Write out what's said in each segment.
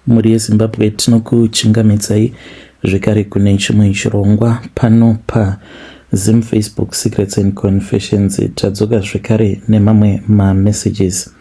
Mhuri yeZimbabwe tinokuchingamidzai zvekare kune chimwe chirongwa pano paZim Facebook Secrets and Confessions. Tadzoka zvekare nemamwe mamessages.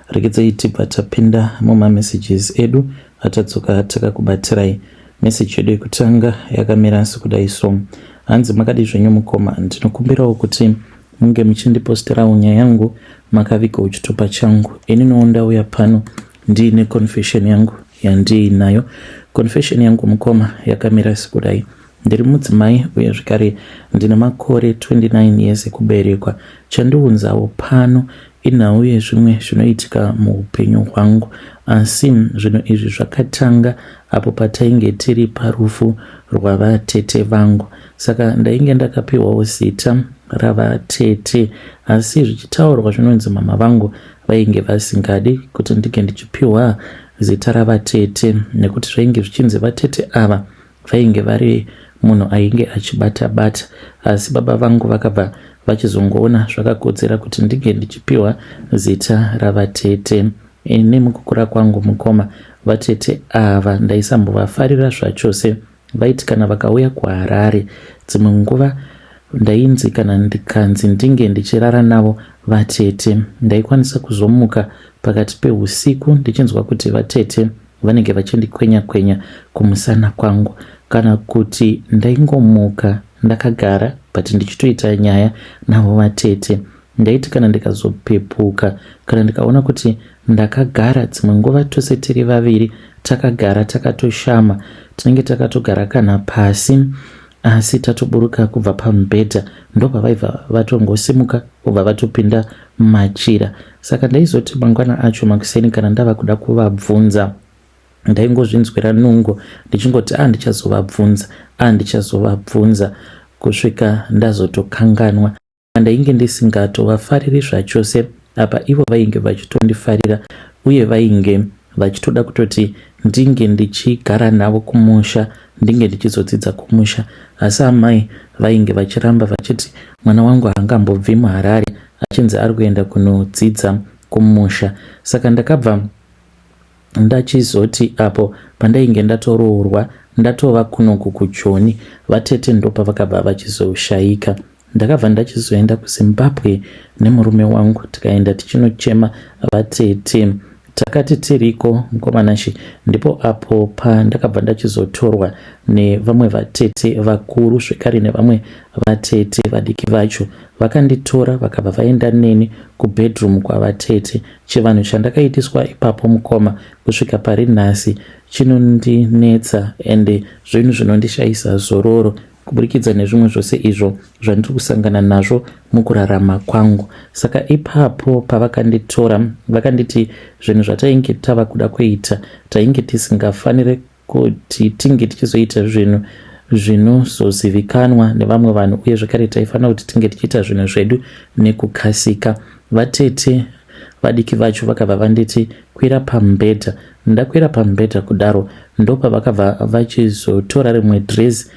Regedzai tibva tapinda mumamessages edu atadzoka takakubatirai. Message yedu yekutanga yakamira sekudai so. Hanzi makadii zvenyu mukoma, ndinokumbirawo kuti munge muchindiposterawo nyaya yangu makavigawo chitupa changu. Ininiwo ndauya pano ndiine confession yangu yandiinayo. Confession yangu mukoma yakamira sekudai. Ndiri mudzimai uye zvekare ndine makore 29 years ekuberekwa. Chandiunzawo pano inhau yezvimwe zvinoitika muupenyu hwangu. Asi zvinhu izvi zvakatanga apo patainge tiri parufu rwavatete vangu. Saka ndainge ndakapiwawo zita ravatete asi zvichitaurwa zvinonzi mama vangu vainge vasingadi kuti ndinge ndichipiwa zita ravatete nekuti zvainge zvichinzi vatete ava vainge vari munhu ainge achibata bata asi baba vangu vakabva vachizongoona zvakakodzera kuti ndinge ndichipiwa zita ravatete. Ini mukukura kwangu mukoma vatete ava ndaisambovafarira zvachose. Vaiti kana vakauya kuHarare dzimwe nguva ndainzi kana ndikanzi ndinge ndichirara navo vatete ndaikwanisa kuzomuka pakati pehusiku ndichinzwa kuti vatete vanenge vachindikwenya kwenya kumusana kwangu kana kuti ndaingomuka ndakagara but ndichitoita nyaya navo vatete. Ndaiti kana ndikazopepuka kana ndikaona kuti ndakagara dzimwe nguva tose tiri vaviri takagara takatoshama tinenge takatogara kana pasi asi tatoburuka kubva pamubhedha ndopavaibva vatongosimuka vobva vatopinda mumachira saka ndaizoti mangwana acho makuseni kana ndava kuda kuvabvunza ndaingozvinzwira nungo ndichingoti a ah, ndichazovabvunza a ah, ndichazovabvunza kusvika ndazotokanganwa Ndainge ndisingatovafariri zvachose apa ivo vainge vachitondifarira uye vainge vachitoda kutoti ndinge ndichigara navo kumusha ndinge ndichizodzidza kumusha asi amai vainge vachiramba vachiti mwana wangu haangambobvi muHarare achinzi ari kuenda kunodzidza kumusha saka ndakabva Ndachizoti apo pandainge ndatoroorwa ndatova kunoku kuJoni vatete ndopavakabva vachizoshaika. Ndakabva ndachizoenda kuZimbabwe nemurume wangu tikaenda tichinochema vatete. Takati tiriko mukoma Nashe ndipo apo pandakabva ndachizotorwa nevamwe vatete vakuru zvekare nevamwe vatete vadiki vacho. Vakanditora vakabva vaenda neni kubedroom kwavatete. Chivanhu chandakaitiswa ipapo mukoma kusvika pari nhasi chinondinetsa ende zvinhu zvinondishaisa zororo kuburikidza nezvimwe zvose izvo zvandiri kusangana nazvo mukurarama kwangu. Saka ipapo pavakanditora vakanditi zvinhu zvatainge tava kuda kuita tainge tisingafanire kuti tinge tichizoita zvinhu zvinozozivikanwa nevamwe vanhu uye zvekare taifanira kuti tinge tichiita zvinhu zvedu nekukasika. Vatete vadiki vacho vakabva vanditi kwira pamubhedha. Ndakwira pamubhedha kudaro ndopavakabva vachizotora rimwe dhirezi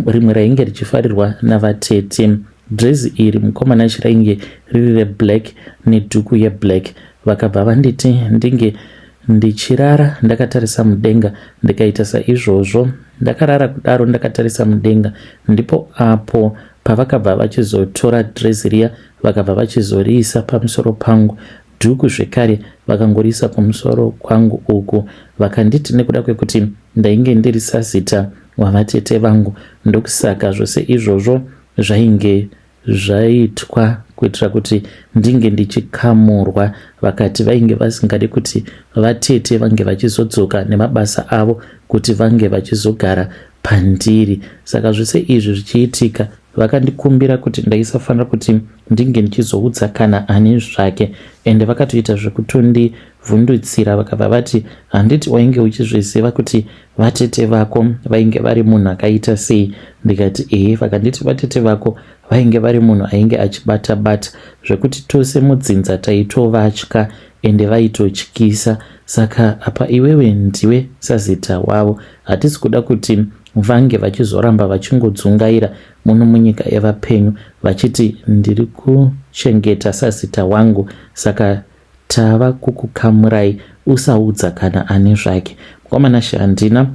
rimwe rainge richifarirwa navatete. Dhirezi iri mukoma Nashe rainge riri reblack nedhuku yeblack. Vakabva vanditi ndinge ndichirara ndakatarisa mudenga ndikaita saizvozvo. Ndakarara kudaro ndakatarisa mudenga ndipo apo pavakabva vachizotora dhirezi riya vakabva vachizoriisa pamusoro pangu dhuku zvekare vakangoriisa kumusoro kwangu uku vakanditi nekuda kwekuti ndainge ndiri sazita wavatete vangu ndokusaka zvose izvozvo zvainge zvaitwa kuitira kuti ndinge ndichikamurwa vakati vainge vasingadi kuti vatete vange vachizodzoka nemabasa avo kuti vange vachizogara pandiri saka zvose izvi zvichiitika vakandikumbira kuti ndaisafanira kuti ndinge ndichizoudza kana ani zvake ende vakatoita zvekutondivhundutsira vakabva vati handiti wainge uchizviziva kuti vatete vako vainge vari munhu akaita sei ndikati ehe vakanditi vatete vako vainge vari munhu ainge achibata bata zvekuti tose mudzinza taitovatya ende vaitotyisa saka apa iwewe ndiwe sazita wavo hatisi kuda kuti vange vachizoramba vachingodzungaira muno munyika yevapenyu vachiti ndiri kuchengeta sazita wangu saka Tava kukukamurai usaudza kana ani zvake. Mukoma Nashe handina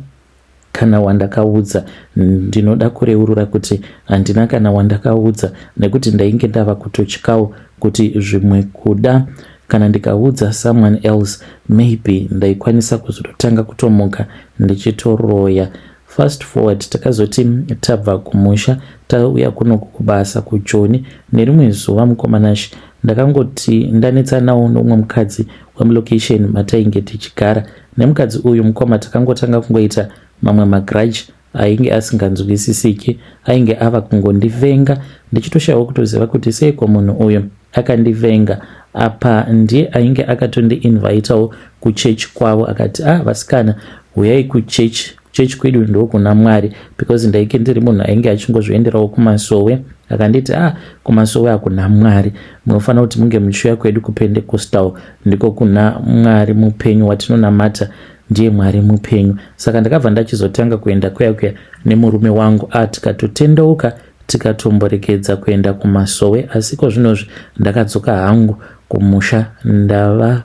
kana wandakaudza ndinoda kureurura kuti handina kana wandakaudza nekuti ndainge ndava kutotyawo kuti zvimwe kuda kana ndikaudza someone else maybe ndaikwanisa kuzototanga kutomuka ndichitoroya. Fast forward takazoti tabva kumusha tauya kunoku kubasa kuJoni nerimwe zuva mukoma Nash ndakangoti ndanetsanawo neumwe mukadzi wemulocation matainge tichigara nemukadzi uyu mukoma takangotanga kungoita mamwe magrudge ainge asinganzwisisiki ainge ava kungondivenga ndichitoshayiwa kutoziva kuti seiko munhu uyu akandivenga apa ndiye ainge akatondiinvitawo kuchechi kwavo akati ah vasikana huyai kuchechi chechi kwedu ndokuna Mwari because ndainge ndiri munhu ainge achingozvienderawo kumasowe akanditi ah kumasowe hakuna Mwari munofanira kuti munge muchiuya kwedu kuPentecostal ndiko kuna Mwari mupenyu watinonamata ndiye Mwari mupenyu. Saka ndakabva ndachizotanga kuenda kuya kuya nemurume wangu ah tikatotendeuka tikatomboregedza kuenda kumasowe asi iko zvinozvi ndakadzoka hangu kumusha ndava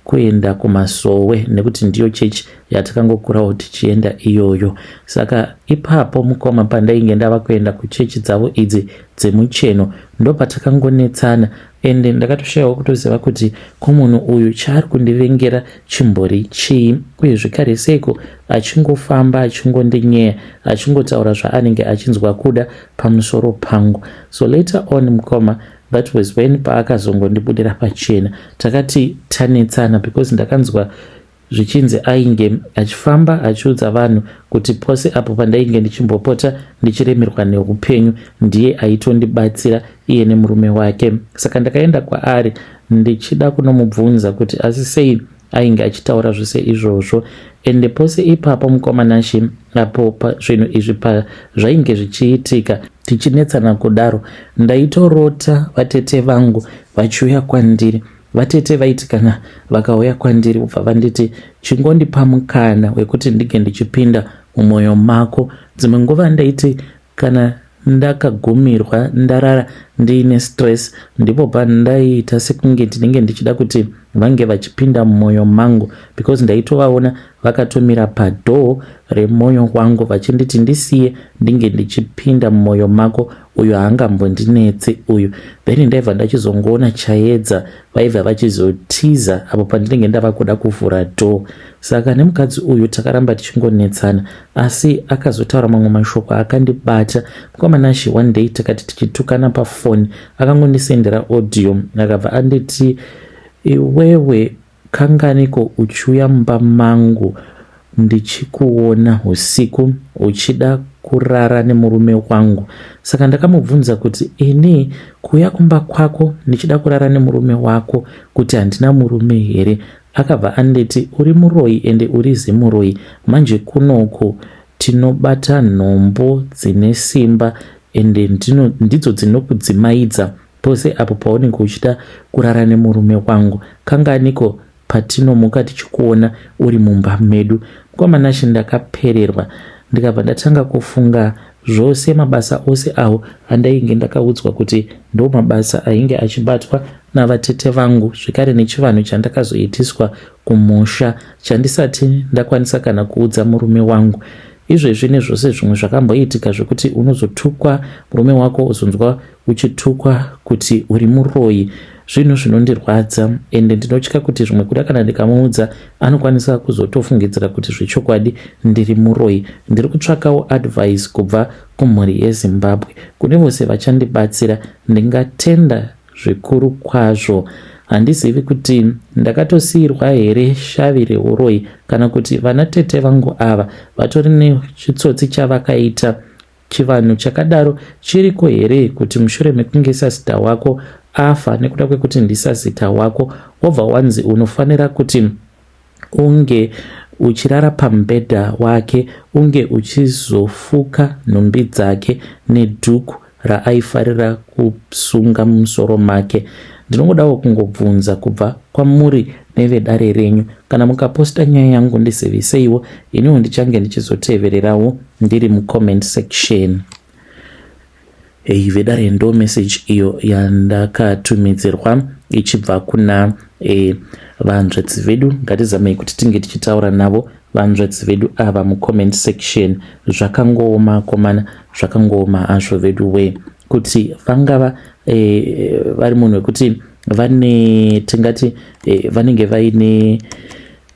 kuenda kumasowe nekuti ndiyo chechi yatakangokurawo tichienda iyoyo. Saka ipapo mukoma pandainge ndava kuenda kuchechi dzavo idzi dzemucheno ndopatakangonetsana ende ndakatoshayiwa kutoziva kuti ko munhu uyu chaari kundivengera chimbori chii uye zvekare seiko achingofamba achingondinyeya achingotaura zvaanenge achinzwa kuda pamusoro pangu. So later on mukoma that was when paakazongondibudira pachena takati tanetsana because ndakanzwa zvichinzi ainge achifamba achiudza vanhu kuti pose apo pandainge ndichimbopota ndichiremerwa neupenyu ndiye aitondibatsira iye nemurume wake. Saka ndakaenda kwaari ndichida kunomubvunza kuti asi sei ainge achitaura zvose izvozvo ende pose ipapo mukoma Nashe apo zvinhu izvi pazvainge zvichiitika tichinetsana kudaro ndaitorota vatete vangu vachiuya kwandiri. Vatete vaiti kana vakauya kwandiri vobva vanditi chingondipa mukana wekuti ndinge ndichipinda mumwoyo mako. Dzimwe nguva ndaiti kana ndakagumirwa ndarara ndiine stress ndipo pandaiita sekunge ndinenge ndichida kuti vange vachipinda mumwoyo mangu because ndaitovaona vakatomira padoor remwoyo wangu vachinditi ndisiye ndinge ndichipinda mumwoyo mako uyu haangambondinetsi uyu then ndaibva ndachizongoona chaedza vaibva vachizotiza apo pandinenge ndava kuda kuvhura door saka nemukadzi uyu takaramba tichingonetsana asi akazotaura mamwe mashoko akandibata mukoma Nashe one day takati tichitukana pafoni akangondisendera audio akabva anditi iwewe Kanganiko uchiuya mumba mangu ndichikuona husiku uchida kurara nemurume wangu? Saka ndakamubvunza kuti ini kuuya kumba kwako ndichida kurara nemurume wako kuti handina murume here? Akabva anditi uri muroyi ende uri zimuroyi manje kunoku tinobata nhombo dzine simba ende ndidzo dzinokudzimaidza Pose apo paunenge uchida kurara nemurume wangu, kanganiko patinomuka tichikuona uri mumba medu? Mukoma Nashe ndakapererwa ndikabva ndatanga kufunga zvose mabasa ose awo andainge ndakaudzwa kuti ndo mabasa ainge achibatwa navatete vangu zvekare nechivanhu chandakazoitiswa kumusha chandisati ndakwanisa kana kuudza murume wangu. Izvezvi nezvose zvimwe zvakamboitika zvekuti unozotukwa murume wako uzonzwa uchitukwa kuti uri muroyi zvinhu zvinondirwadza ende ndinotya kuti zvimwe kuda kana ndikamuudza anokwanisa kuzotofungidzira kuti zvechokwadi ndiri muroyi. Ndiri kutsvakawo advice kubva kumhuri yeZimbabwe. Kune vose vachandibatsira ndingatenda zvikuru kwazvo. Handizivi kuti ndakatosiirwa here shavi reuroyi kana kuti vana tete vangu ava vatori nechitsotsi chavakaita Chivanhu chakadaro chiriko here kuti mushure mekunge sazita wako afa nekuda kwekuti ndisazita wako wobva wanzi unofanira kuti unge uchirara pamubhedha wake unge uchizofuka nhumbi dzake nedhuku raaifarira kusunga mumusoro make. Ndinongodawo kungobvunza kubva kwamuri nevedare renyu. Kana mukaposta nyaya yangu ndiziviseiwo, iniwo ndichange ndichizotevererawo ndiri mucomment section. Hey, vedare ndo message iyo yandakatumidzirwa ichibva kuna e, vanzvadzi vedu ngatizamei kuti tinge tichitaura navo vanzvadzi vedu ava mucomment section. Zvakangooma akomana, zvakangooma hazvo vedu wee, kuti vangava e, vari munhu wekuti vane tingati e, vanenge vaine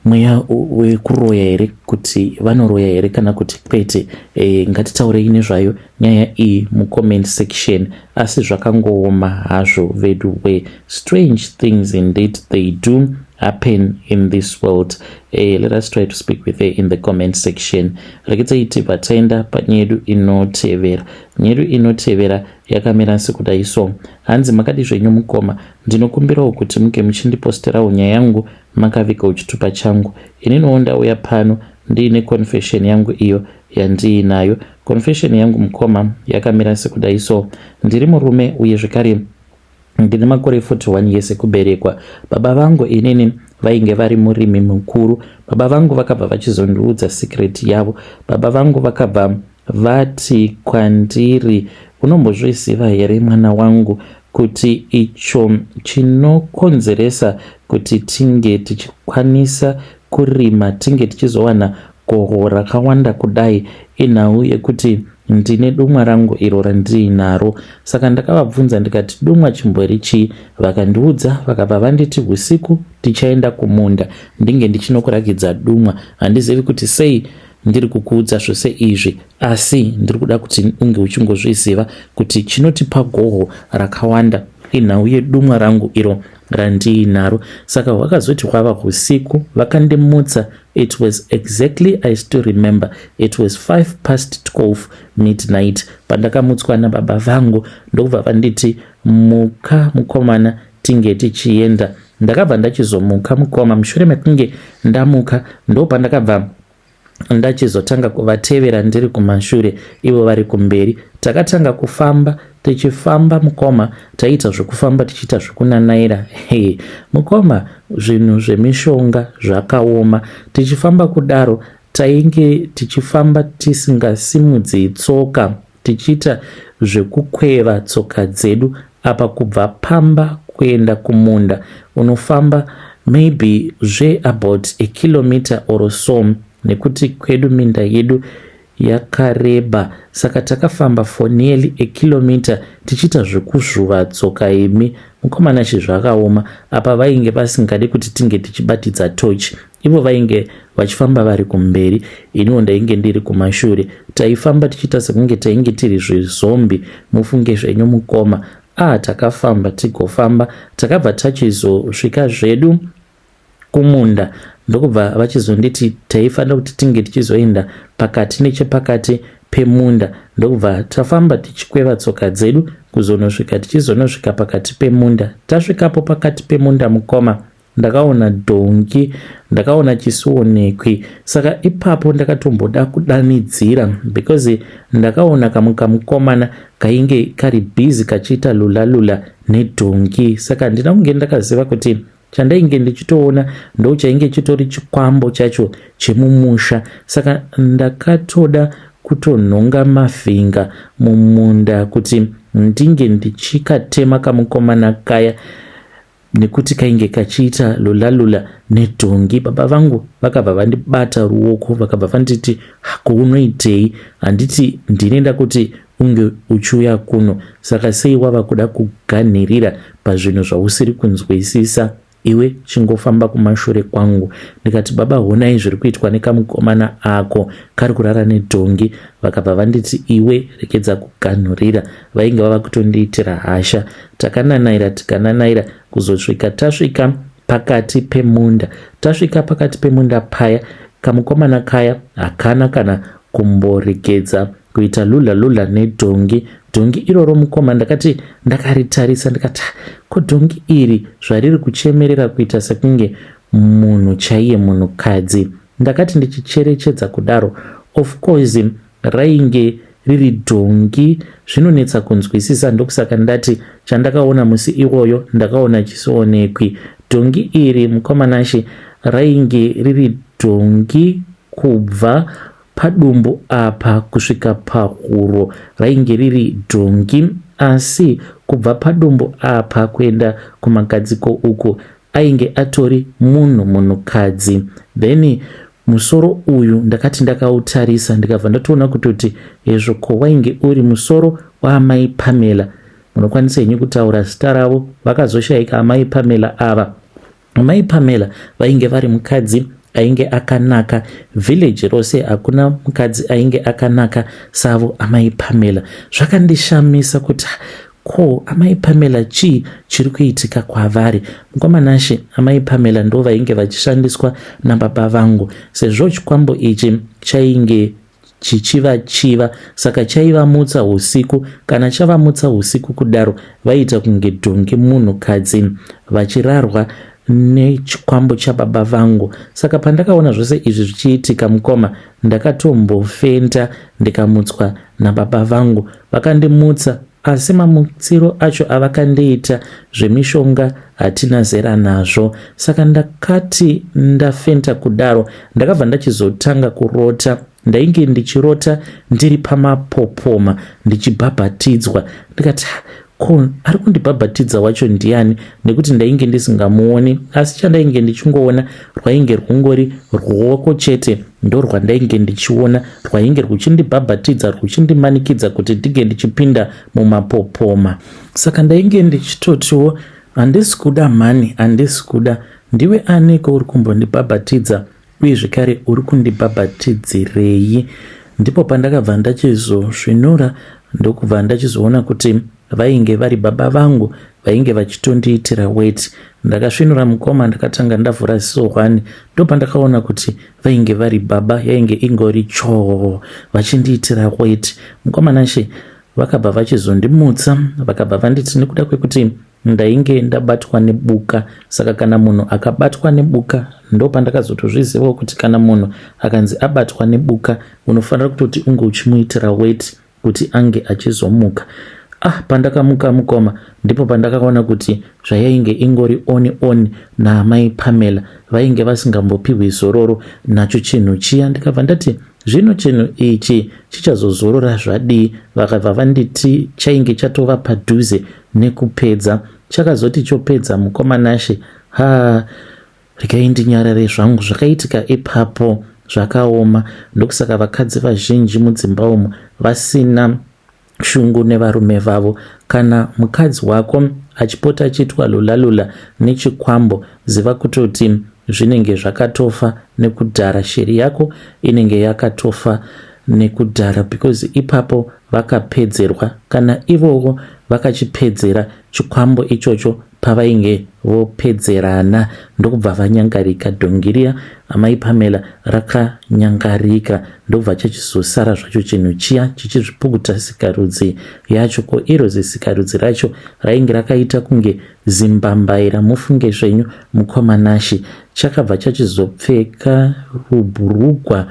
mweya wekuroya here, kuti vanoroya here kana kuti kwete. E, ngatitaurei nezvayo nyaya iyi mucomment section. Asi zvakangooma hazvo vedu we. Strange things indeed, they do happen in this world. Let us try to speak with her in the comment section. Rekedzai tibva taenda panyaya yedu inotevera. Nyaya yedu inotevera yakamira sekudai so. Hanzi, "Makadi zvenyu mukoma? Ndinokumbirawo kuti muge muchindiposterawo nyaya yangu makavigawo chitupa changu. Ininiwo ndauya pano ndiine confession yangu iyo yandiinayo. Confession yangu mukoma yakamira sekudai so. Ndiri murume uye zvekare ndine makore 41 years ekuberekwa. Baba vangu inini vainge vari murimi mukuru. Baba vangu vakabva vachizondiudza secret yavo. Baba vangu vakabva vati kwandiri, 'Unombozviziva here mwana wangu, kuti icho chinokonzeresa kuti tinge tichikwanisa kurima, tinge tichizowana goho rakawanda kudai, inhau yekuti ndine dumwa rangu iro randiinaro?' Saka ndakavabvunza ndikati, 'Dumwa chimbori chii?' Vakandiudza, vakabva vanditi, 'Usiku tichaenda kumunda, ndinge ndichinokurakidza dumwa. Handizivi kuti sei ndiri kukuudza zvose izvi, asi ndiri kuda kuti unge uchingozviziva kuti chinotipa goho rakawanda inhau yedumwa rangu iro randiinaro.' Saka hwakazoti hwava usiku, vakandimutsa. It was exactly, I still remember, it was 5 past 12 midnight pandakamutswa nababa vangu, ndokubva vanditi, 'Muka mukomana, tinge tichienda.' Ndakabva ndachizomuka mukoma. Mushure mekunge ndamuka, ndopandakabva ndachizotanga kuvatevera ndiri kumashure, ivo vari kumberi. Takatanga kufamba. Tichifamba mukoma, taiita zvekufamba tichiita zvekunanaira. He mukoma, zvinhu zvemishonga zvakaoma. Tichifamba kudaro, tainge tichifamba tisingasimudzi tsoka, tichiita zvekukweva tsoka dzedu. Apa kubva pamba kuenda kumunda unofamba maybe zveabout a kilometer or so, nekuti kwedu minda yedu yakareba. Saka takafamba for nearly a kilometer tichiita zvekuzvuva tsoka. Imi mukomana, chizvakaoma. Apa vainge vasingadi kuti tinge tichibatidza tochi. Ivo vainge vachifamba vari kumberi, iniwo ndainge ndiri kumashure. Taifamba tichiita sekunge tainge tiri zvizombie, mufunge zvenyu mukoma. A, takafamba tigofamba, takabva tachizosvika zvedu kumunda, ndokubva vachizonditi taifanira kuti tinge tichizoenda pakati nechepakati pemunda. Ndokubva tafamba tichikweva tsoka dzedu kuzonosvika, tichizonosvika pakati pemunda. Tasvikapo pakati pemunda mukoma, ndakaona dhongi, ndakaona chisionekwi. Saka ipapo ndakatomboda kudanidzira because ndakaona kamwe kamukomana kainge kari busy kachiita lula lula nedhongi. Saka handina kunge ndakaziva kuti chandainge ndichitoona ndo chainge chitori chikwambo chacho chemumusha. Saka ndakatoda kutonhonga mavhinga mumunda kuti ndinge ndichikatema kamukomana kaya, nekuti kainge kachiita lula lula nedhongi. Baba vangu vakabva vandibata ruoko, vakabva vanditi, 'Hako unoitei? Handiti ndinoenda kuti unge uchiuya kuno? Saka sei wava kuda kuganhirira pazvinhu zvausiri kunzwisisa? Iwe chingofamba kumashure kwangu.' Ndikati, 'Baba, honai zviri kuitwa nekamukomana ako, kari kurara nedhongi.' Vakabva vanditi, 'Iwe rekedza kuganhurira.' Vainge vava kutondiitira hasha. Takananaira, tikananaira kuzosvika tasvika pakati pemunda. Tasvika pakati pemunda paya, kamukomana kaya hakana kana kumboregedza kuita lula lula nedhongi. Dhongi iroro mukoma, ndakati ndakaritarisa ndikati, 'Ko dhongi iri zvariri kuchemerera kuita sekunge munhu chaiye, munhukadzi?' Ndakati ndichicherechedza kudaro, of course rainge riri dhongi. Zvinonetsa kunzwisisa, ndokusaka ndati chandakaona musi iwoyo ndakaona chisionekwi. Dhongi iri mukomanashe rainge riri dhongi kubva padumbu apa kusvika pahuro rainge riri dhongi, asi kubva padumbu apa kuenda kumagadziko uku. Ainge atori munhu munhukadzi. Then musoro uyu ndakati ndakautarisa ndikabva ndatoona kutoti hezvo ko wainge uri musoro waamai Pamela. Munokwanisa henyu kutaura zita ravo vakazoshaika amai Pamela ava. Amai Pamela vainge vari mukadzi ainge akanaka village rose hakuna mukadzi ainge akanaka savo amai Pamela. Zvakandishamisa kuti ko amai Pamela chii chiri kuitika kwavari. Mukoma Nashe amai Pamela ndo vainge vachishandiswa nababa vangu sezvo chikwambo ichi chainge chichivachiva saka chaivamutsa husiku kana chavamutsa husiku kudaro vaiita kunge dhongi munhukadzi vachirarwa nechikwambo chababa vangu saka pandakaona zvose izvi zvichiitika mukoma ndakatombofenta ndikamutswa nababa vangu vakandimutsa Asi mamutsiro acho avakandiita zvemishonga hatina zera nazvo. Saka ndakati ndafenta kudaro ndakabva ndachizotanga kurota. Ndainge ndichirota ndiri pamapopoma ndichibhabhatidzwa. Ndikati ko ari kundibhabhatidza wacho ndiani nekuti ndainge ndisingamuoni asi chandainge ndichingoona rwainge rwungori ruoko chete ndorwandainge ndichiona rwainge rwuchindibhabhatidza rwuchindimanikidza kuti ndinge ndichipinda mumapopoma saka ndainge ndichitotiwo handisi kuda mhani handisi kuda ndiwe aniko uri kumbondibhabhatidza uye zvekare uri kundibhabhatidzirei ndipo pandakabva ndachizosvinura ndokubva ndachizoona kuti vainge vari baba vangu vainge vachitondiitira weti ndakasvinura mukoma ndakatanga ndavhura ziso hwani ndopandakaona kuti vainge vari baba yainge ingori choo vachindiitira weti mukoma nashe vakabva vachizondimutsa vakabva vanditi nekuda kwekuti ndainge ndabatwa nebuka saka kana munhu akabatwa nebuka ndopandakazotozvizivawo kuti kana munhu akanzi abatwa nebuka unofanira kutoti unge uchimuitira weti kuti ange achizomuka ah pandakamuka mukoma ndipo pandakaona kuti zvayainge ingori oni oni naamai Pamela vainge vasingambopihwi zororo nacho chinhu chiya ndikabva ndati zvino chinhu ichi chichazozorora zvadii vakabva vanditi chainge chatova padhuze nekupedza chakazoti chopedza mukoma Nashe ha Regai ndinyarare zvangu zvakaitika ipapo zvakaoma ndokusaka vakadzi vazhinji mudzimba umu vasina shungu nevarume vavo. Kana mukadzi wako achipota achiitwa lula lula nechikwambo ziva kutoti zvinenge zvakatofa nekudhara shiri yako inenge yakatofa nekudhara because ipapo vakapedzerwa kana ivowo vakachipedzera chikwambo ichocho Pavainge vopedzerana ndokubva vanyangarika dhongi riya amai Pamela rakanyangarika ndokubva chachizosara zvacho chinhu chiya chichizvipukuta sikarudzi yacho ko iro zisikarudzi racho rainge rakaita kunge zimbambaira mufunge zvenyu mukoma Nashy chakabva chachizopfeka rubhurugwa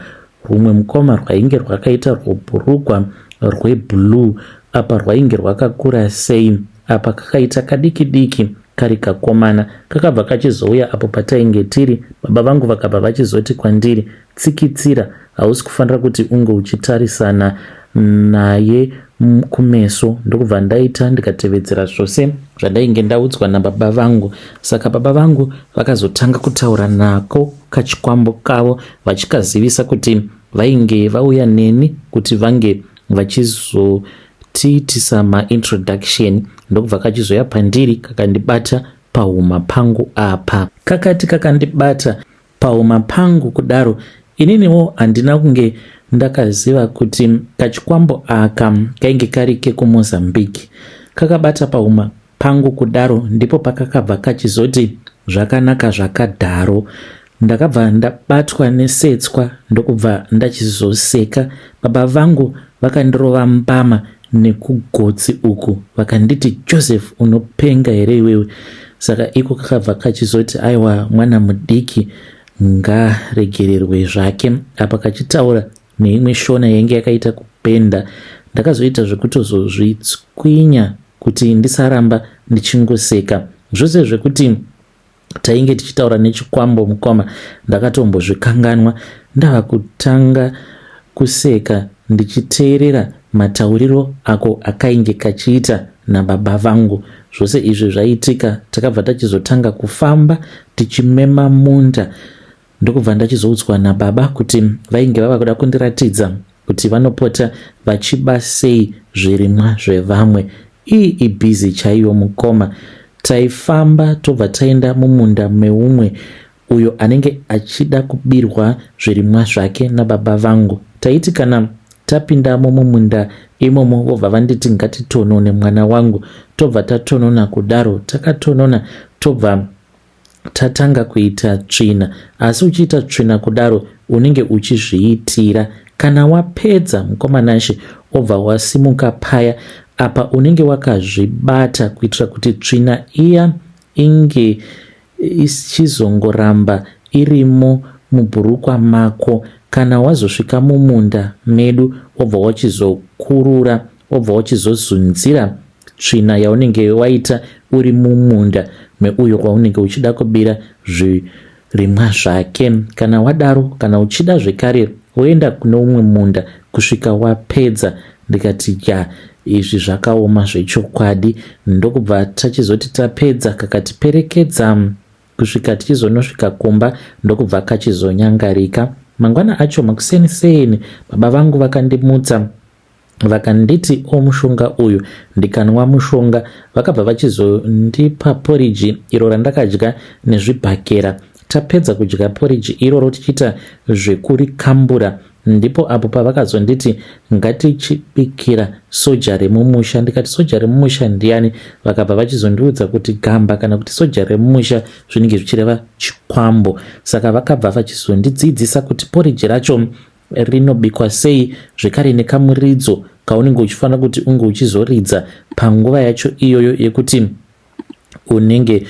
Rumwe mukoma rwainge rwakaita rwubhurugwa rweblue apa rwainge rwakakura sei apa kakaita kadiki diki kari kakomana kakabva kachizouya apo patainge tiri baba vangu vakabva vachizoti kwandiri tsikitsira hausi kufanira kuti unge uchitarisana naye kumeso ndokubva ndaita ndikatevedzera zvose zvandainge ndaudzwa nababa vangu saka baba vangu vakazotanga kutaura nako kachikwambo kavo vachikazivisa kuti vainge vauya neni kuti vange vachizotiitisa maintroduction ndokubva kachizoya pandiri kakandibata pahuma pangu apa kakati kakandibata pahuma pangu kudaro ininiwo handina kunge ndakaziva kuti kachikwambo aka kainge kari kekumozambique kakabata pahuma pangu kudaro ndipo pakakabva kachizoti zvakanaka zvakadharo ndakabva ndabatwa nesetswa ndokubva ndachizoseka baba vangu vakandirova mbama nekugotsi uku vakanditi Joseph unopenga here iwewe saka iko kakabva kachizoti aiwa mwana mudiki ngaregererwe zvake apa kachitaura neimwe shona yainge yakaita kupenda ndakazoita zvekutozozvitswinya kuti ndisaramba ndichingoseka zvose zvekuti tainge tichitaura nechikwambo mukoma ndakatombozvikanganwa ndava kutanga kuseka ndichiteerera matauriro ako akainge kachiita. nababa vangu. Zvose izvi zvaitika takabva tachizotanga kufamba tichimema munda ndokubva ndachizoudzwa nababa kuti vainge vava kuda kundiratidza kuti vanopota vachiba sei zvirimwa zvevamwe. Iyi ibhizi chaiyo mukoma. Taifamba tobva taenda mumunda meumwe uyo anenge achida kubirwa zvirimwa zvake nababa vangu. Taiti kana tapindamo mumunda imomo vobva vanditi ngatitonone mwana wangu, tobva tatonona kudaro. Takatonona tobva tatanga kuita tsvina, asi uchiita tsvina kudaro unenge uchizviitira. Kana wapedza mukoma Nashe obva wasimuka paya apa unenge wakazvibata kuitira kuti tsvina iya inge ichizongoramba irimo mubhurukwa mako. Kana wazosvika mumunda medu wobva wachizokurura wobva wachizozunzira tsvina yaunenge waita uri mumunda meuyo waunenge uchida kubira zvirimwa zvake. Kana wadaro, kana uchida zvekare woenda kune umwe munda kusvika wapedza. Ndikati ya, izvi zvakaoma zvechokwadi. Ndokubva tachizoti tapedza kakatiperekedza kusvika tichizonosvika kumba ndokubva kachizonyangarika. Mangwana acho makuseni seni baba vangu vakandimutsa vakanditi o mushonga uyu ndikanwa mushonga vakabva vachizondipa poriji iro randakadya nezvibhakera tapedza kudya poriji iroro tichiita zvekurikambura ndipo apo pavakazonditi ngatichibikira soja remumusha ndikati soja remumusha ndiani vakabva vachizondiudza kuti gamba kana kuti soja remumusha zvinenge zvichireva chikwambo saka vakabva vachizondidzidzisa kuti poriji racho rinobikwa sei zvekare nekamuridzo kaunenge uchifanira kuti unge uchizoridza panguva yacho iyoyo yekuti unenge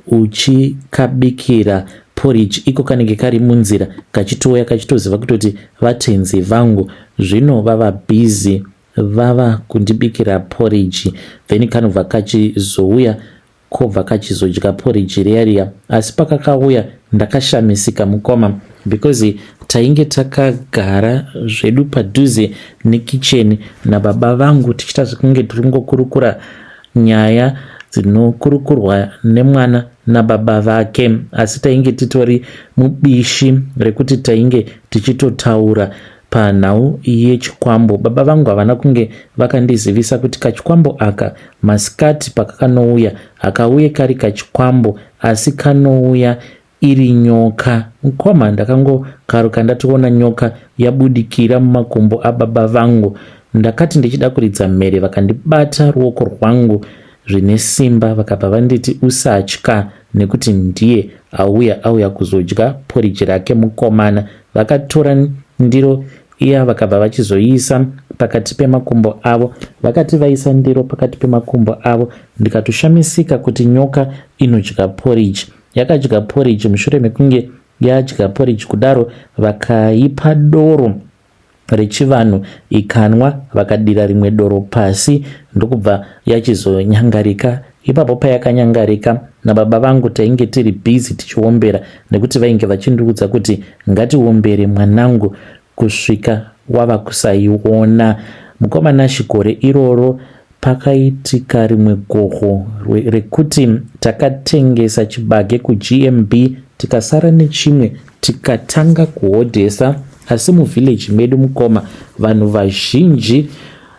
uchikabikira porridge iko kanenge kari munzira kachitouya kachitoziva kutoti vatenzi vangu zvino vava busy vava kundibikira porridge then kanobva kachizouya kobva kachizodya porridge riya riya asi pakakauya ndakashamisika mukoma because tainge takagara zvedu padhuze nekicheni nababa vangu tichiita zvekunge tiri kungokurukura nyaya dzinokurukurwa nemwana nababa vake asi tainge titori mubishi rekuti tainge tichitotaura Panhau yechikwambo, baba vangu havana kunge vakandizivisa kuti kachikwambo aka masikati pakakanouya hakauye kari kachikwambo asi kanouya iri nyoka. Mukoma ndakangokaruka ndatoona nyoka yabudikira mumakumbo ababa vangu. Ndakati ndichida kuridza mhere vakandibata ruoko rwangu zvine simba vakabva vanditi usatya nekuti ndiye auya auya kuzodya poriji rake mukomana. Vakatora ndiro iya vakabva vachizoiisa pakati pemakumbo avo. Vakati vaisa ndiro pakati pemakumbo avo ndikatoshamisika kuti nyoka inodya poriji. Yakadya poriji mushure mekunge yadya poriji kudaro vakaipa doro rechivanhu ikanwa vakadira rimwe doro pasi ndokubva yachizonyangarika ipapo payakanyangarika nababa vangu tainge tiri busy tichiombera nekuti vainge vachindiudza kuti ngatiombere mwanangu kusvika wava kusaiona mukoma Nashi gore iroro Pakaitika rimwe goho rekuti takatengesa chibage kuGMB tikasara nechimwe tikatanga kuhodhesa asi muvillage medu mukoma vanhu vazhinji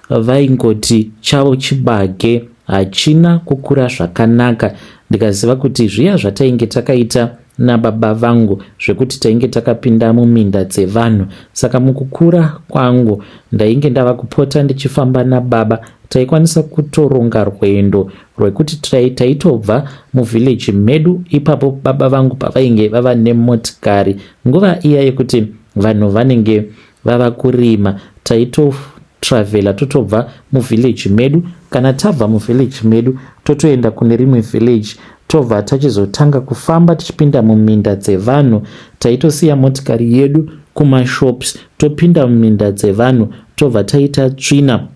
vaingoti chavo chibage hachina kukura zvakanaka ndikaziva kuti zviya zvatainge takaita nababa vangu zvekuti tainge takapinda muminda dzevanhu saka mukukura kwangu ndainge ndava kupota ndichifamba nababa taikwanisa kutoronga rwendo rwekuti taitobva muvillage medu ipapo baba vangu pavainge vava nemotikari nguva iya yekuti vanhu vanenge vava kurima taitotravela totobva muvillage medu kana tabva muvillage medu totoenda kune rimwe village tobva tachizotanga kufamba tichipinda muminda dzevanhu taitosiya motikari yedu kumashops topinda muminda dzevanhu tobva taita tsvina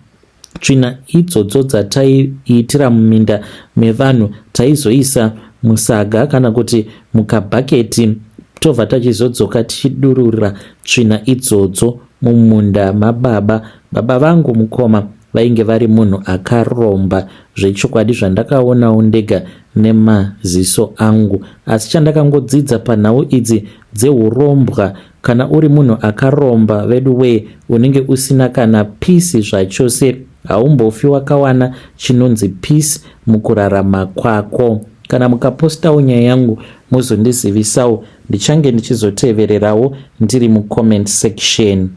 Tsvina idzodzo dzataiitira muminda mevanhu taizoisa musaga kana kuti mukabhaketi tobva tachizodzoka tichidurura tsvina idzodzo mumunda mababa. Baba vangu mukoma vainge vari munhu akaromba zvechokwadi zvandakaonawo ndega nemaziso angu. Asi chandakangodzidza panhau idzi dzehurombwa kana uri munhu akaromba veduwee unenge usina kana peace zvachose haumbofi wakawana chinonzi peace mukurarama kwako. Kana mukapostawo nyaya yangu mozondizivisawo ndichange ndichizotevererawo ndiri mucomment section.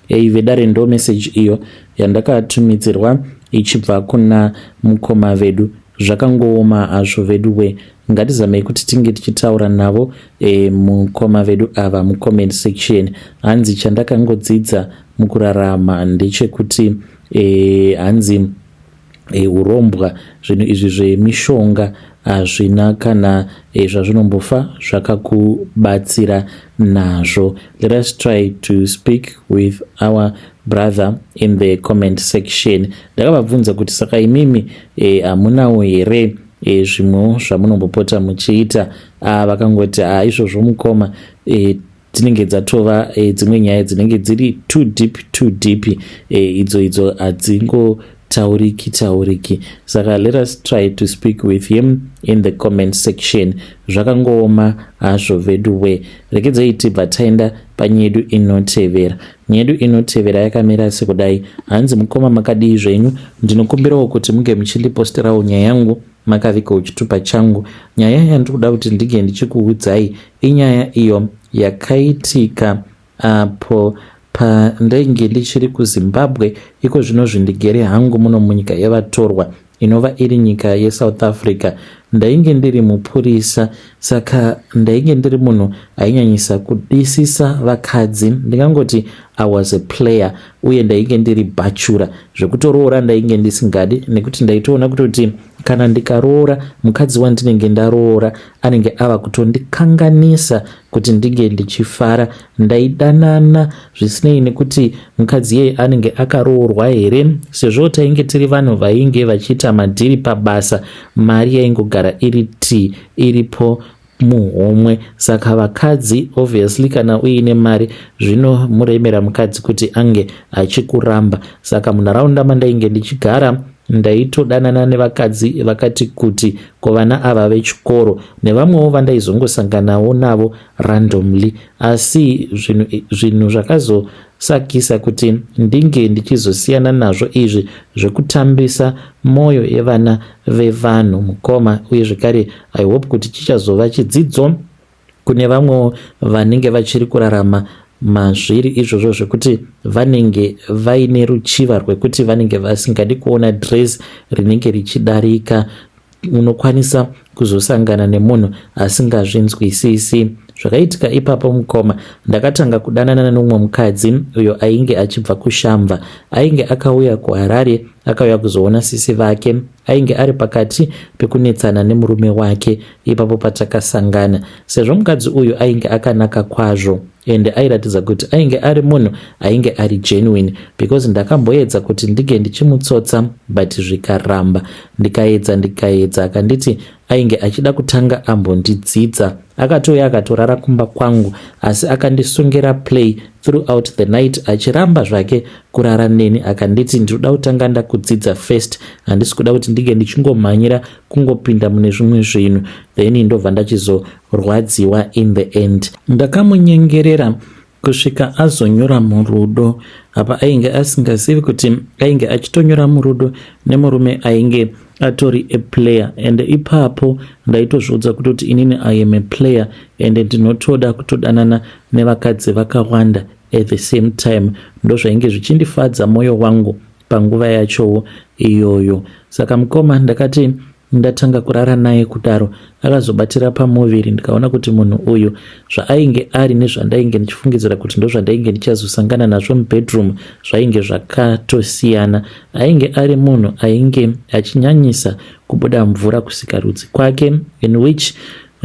Hey vedare ndo message iyo yandakatumidzirwa ichibva kuna mukoma vedu zvakangooma hazvo veduwe ngatizamei kuti tinge tichitaura navo e, mukoma vedu ava mucomment section hanzi chandakangodzidza mukurarama ndechekuti e, hanzi e, urombwa zvinhu izvi zvemishonga hazvina kana e, zvazvinombofa zvakakubatsira nazvo. Let us try to speak with our brother in the comment section. Ndakavabvunza kuti saka imimi e, hamunawo here e, zvimwewo zvamunombopota muchiita? Vakangoti a izvozvo mukoma e, dzinenge dzatova e, dzimwe nyaya dzinenge dziri too deep, too deep e, idzo idzo hadzingotauriki tauriki. Saka let us try to speak with him in the comment section. Zvakangooma hazvo veduwe. Rekedzai tibva taenda panyaya yedu inotevera. Nyaya yedu inotevera yakamira sekudai. Hanzi, mukoma, makadii zvenyu? Ndinokumbirawo kuti munge muchindiposterawo nyaya yangu makavigawo chitupa changu. Nyaya yandiri kuda kuti ndinge ndichikuudzai inyaya iyo yakaitika apo pandainge ndichiri kuZimbabwe. Iko zvino zvindigere hangu muno munyika yevatorwa, inova iri nyika yeSouth Africa. Ndainge ndiri mupurisa, saka ndainge ndiri munhu ainyanyisa kudisisa vakadzi. Ndingangoti I was a player, uye ndainge ndiri bachelor. Zvekutoroora ndainge ndisingadi, nekuti ndaitoona kutoti kana ndikaroora, mukadzi wandinenge ndaroora anenge ava kutondikanganisa kuti ndinge ndichifara. Ndaidanana zvisinei nekuti mukadzi iyeye anenge akaroorwa here, sezvo tainge tiri vanhu vainge vachiita madhiri pabasa. Mari yaingogara iri t iripo muhomwe, saka vakadzi, obviously, kana uine mari zvinomuremera mukadzi kuti ange achikuramba. Saka munharaunda mandainge ndichigara ndaitodanana nevakadzi vakati kuti kuvana ava vechikoro nevamwewo vandaizongosanganawo navo randomly. Asi zvinhu zvakazosakisa kuti ndinge ndichizosiyana nazvo izvi zvekutambisa mwoyo yevana vevanhu, mukoma, uye zvekare I hope kuti chichazova chidzidzo kune vamwewo vanenge vachiri kurarama mazviri izvozvo, zvekuti vanenge vaine ruchiva rwekuti vanenge vasingadi kuona dress rinenge richidarika. Unokwanisa kuzosangana nemunhu asingazvinzwisisi. Zvakaitika ipapo, mukoma, ndakatanga kudanana nomumwe mukadzi uyo ainge achibva kuShamva. Ainge akauya kuHarare, akauya kuzoona sisi vake. Ainge ari pakati pekunetsana nemurume wake ipapo patakasangana. Sezvo mukadzi uyu ainge akanaka kwazvo ende airatidza kuti ainge ari munhu ainge ari genuine, because ndakamboedza kuti ndinge ndichimutsotsa but zvikaramba. Ndikaedza, ndikaedza, akanditi ainge achida kutanga ambondidzidza. Akatouya akatorara kumba kwangu, asi akandisungira play throughout the night, achiramba zvake kurara neni. Akanditi, "Ndinoda kutanga ndakudzidza first, handisi kuda kuti ndinge ndichingomhanyira kungopinda mune zvimwe zvinhu, then ndobva ndachizorwadziwa in the end." Ndakamunyengerera kusvika azonyura murudo. Apa ainge asingazivi kuti ainge achitonyura murudo nemurume ainge atori a player. And ipapo ndaitozviudza kutoti inini I am a player and ndinotoda kutodanana nevakadzi vakawanda at the same time. Ndozvainge zvichindifadza mwoyo wangu panguva yachowo iyoyo. Saka mukoma, ndakati ndatanga kurara naye kudaro, akazobatira pamuviri. Ndikaona kuti munhu uyu zvaainge ari nezvandainge ndichifungidzira kuti ndozvandainge ndichazosangana nazvo mubedroom zvainge zvakatosiyana. Ainge ari munhu ainge achinyanyisa kubuda mvura kusikarudzi kwake, in which